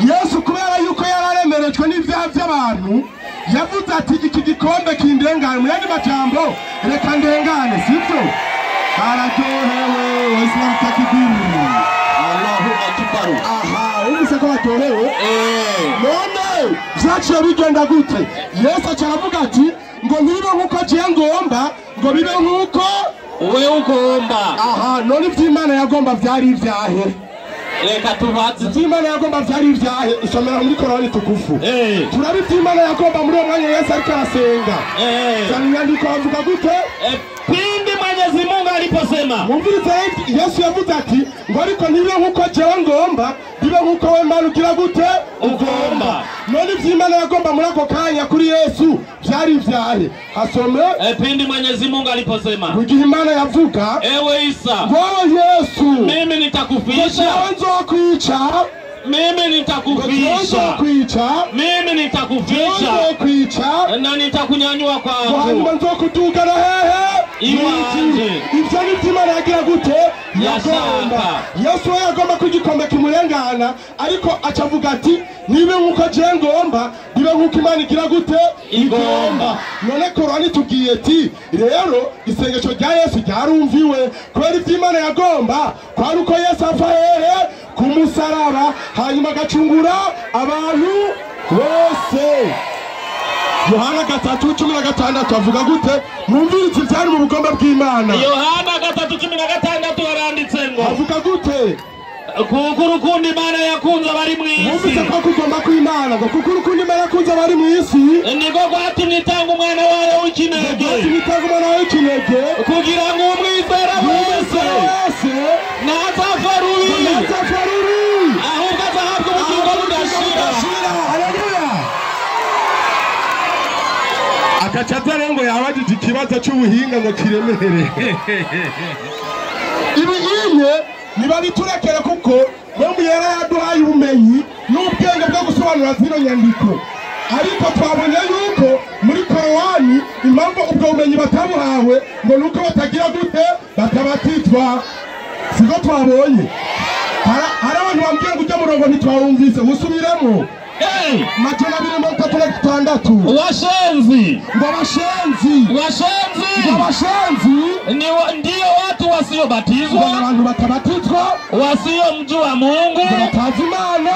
Yesu kubera yuko yararemerejwe n'ivyaha by'abantu yavuze ati iki gikombe kindengane, mu yandi majambo reka ndengane, sivyo? Bararyohewe Waislamu takbir. Allahu akbar. Umvise ko baryohewe? None vyaciye bigenda gute? Yesu aca aravuga ati ngo ntibibe nkuko jewe ngomba, ngo bibe nkuko wewe ugomba. None ivy'Imana yagomba vyari ivyahe? Reka tubatse ivy'Imana yagomba vyari ivyahe? Isomera muri Korani tukufu. Turabe ivy'Imana yagomba muri uwo mwanya Yesu ariko arasenga. Zana inyandiko avuga gute? Pindi Mwenyezi Mungu aliposema, mwumvirize Yesu yavuze ati ngo ariko ntibibe nkuko jewe ngomba, bibe nkuko wewe Mana ugira gute? Ugomba. None ivy'Imana yagomba muri ako kanya kuri Yesu vyari ivyahe? Hasome. Pindi Mwenyezi Mungu aliposema, igihe Imana yavuga, ewe Isa, ngo Yesu mimi nitakufisha, jewe nzokwica, mimi nitakufisha, mimi nitakufisha, na nitakunyanyua kwangu, hanyuma nzokudugana hehe iwanje. Ivyo ni Imana yagira gute? Yagomba. Yesu we yagomba ko igikombe kimurengana, ariko acavuga ati nibe nkuko jewe ngomba, bibe nkuko Imana igira gute? Igomba. None Korani tubwiye ati rero isengesho rya Yesu ryarumviwe kubera ivyo Imana yagomba kwari uko Yesu apfa hehe? Ku musaraba, hanyuma agacungura abantu bose. Yohana 3:16 avuga gute? Mwumvirize ivyari mu bugomba bw'Imana. Yohana 3:16 waranditse ngo avuga gute? Kuko urukundo Imana yakunze abari mu isi. Mwumvise ko kugomba kw'Imana, ngo kuko urukundo Imana yakunze abari mu isi niko rwatumye itanga umwana wayo w'ikinege, rwatumye itanga umwana wayo w'ikinege, kugira ngo umwizera wese ntazapfa rubi, ntazapfa rubi, ahubwo azahabwa ubugingo budashira. Haleluya. Akacaza rero ngo yabajije ikibazo cy'ubuhinga ngo kiremerere. Ibi inye nibabiturekere kuko Mungu yari yaduhaye ubumenyi n'ubwenge bwo gusobanura zino nyandiko. Ariko twabonye yuko muri Korowani impamvu ubwo bumenyi batabuhawe ngo nuko batagira gute? Batabatizwa. Siko twabonye. Hari abantu bambwira ngo ujya murongo ntitwawumvise, usubiremo. 236. Washenzi, ngo abashenzi, washenzi, ngo abashenzi ni ndio watu wasiobatizwa, abantu batabatizwa, wasiomjua Mungu, batazi Imana,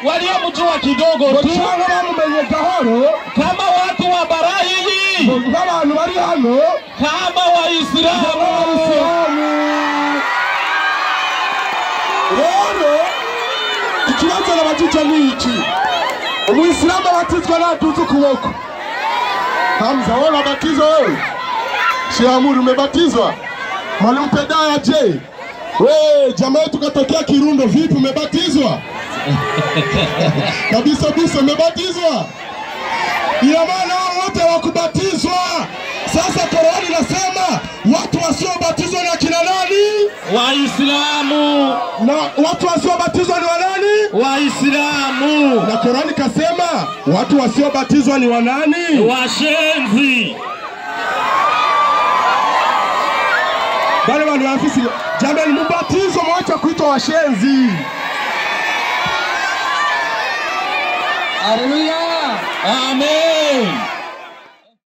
waliomjua kidogo tu, Cyangwa bamumenye gahoro, kama watu wa Barahili, nk'abantu bari hano, kama Waislamu. Abayisilamu. Rero ikibazo nabajije ni iki: umuyisilamu abatizwa natuze ukuboko. Hamza, wewe unabatizwa wewe? Shiamuri, umebatizwa? Mwalimu Pedaya je? We, jamaa yetu katokea Kirundo, vipi umebatizwa? Kabisa bisa umebatizwa? Ina maana hao wote hawakubatizwa. Sasa Korani inasema watu wasiobatizwa ni akina nani? Waislamu, Na watu wasiobatizwa ni wanani? Waislamu, Na Korani kasema watu wasiobatizwa ni wanani? Washenzi. Bale bantu bafisi jamani, mubatizo mwacha kuitwa washenzi. Haleluya. Amen.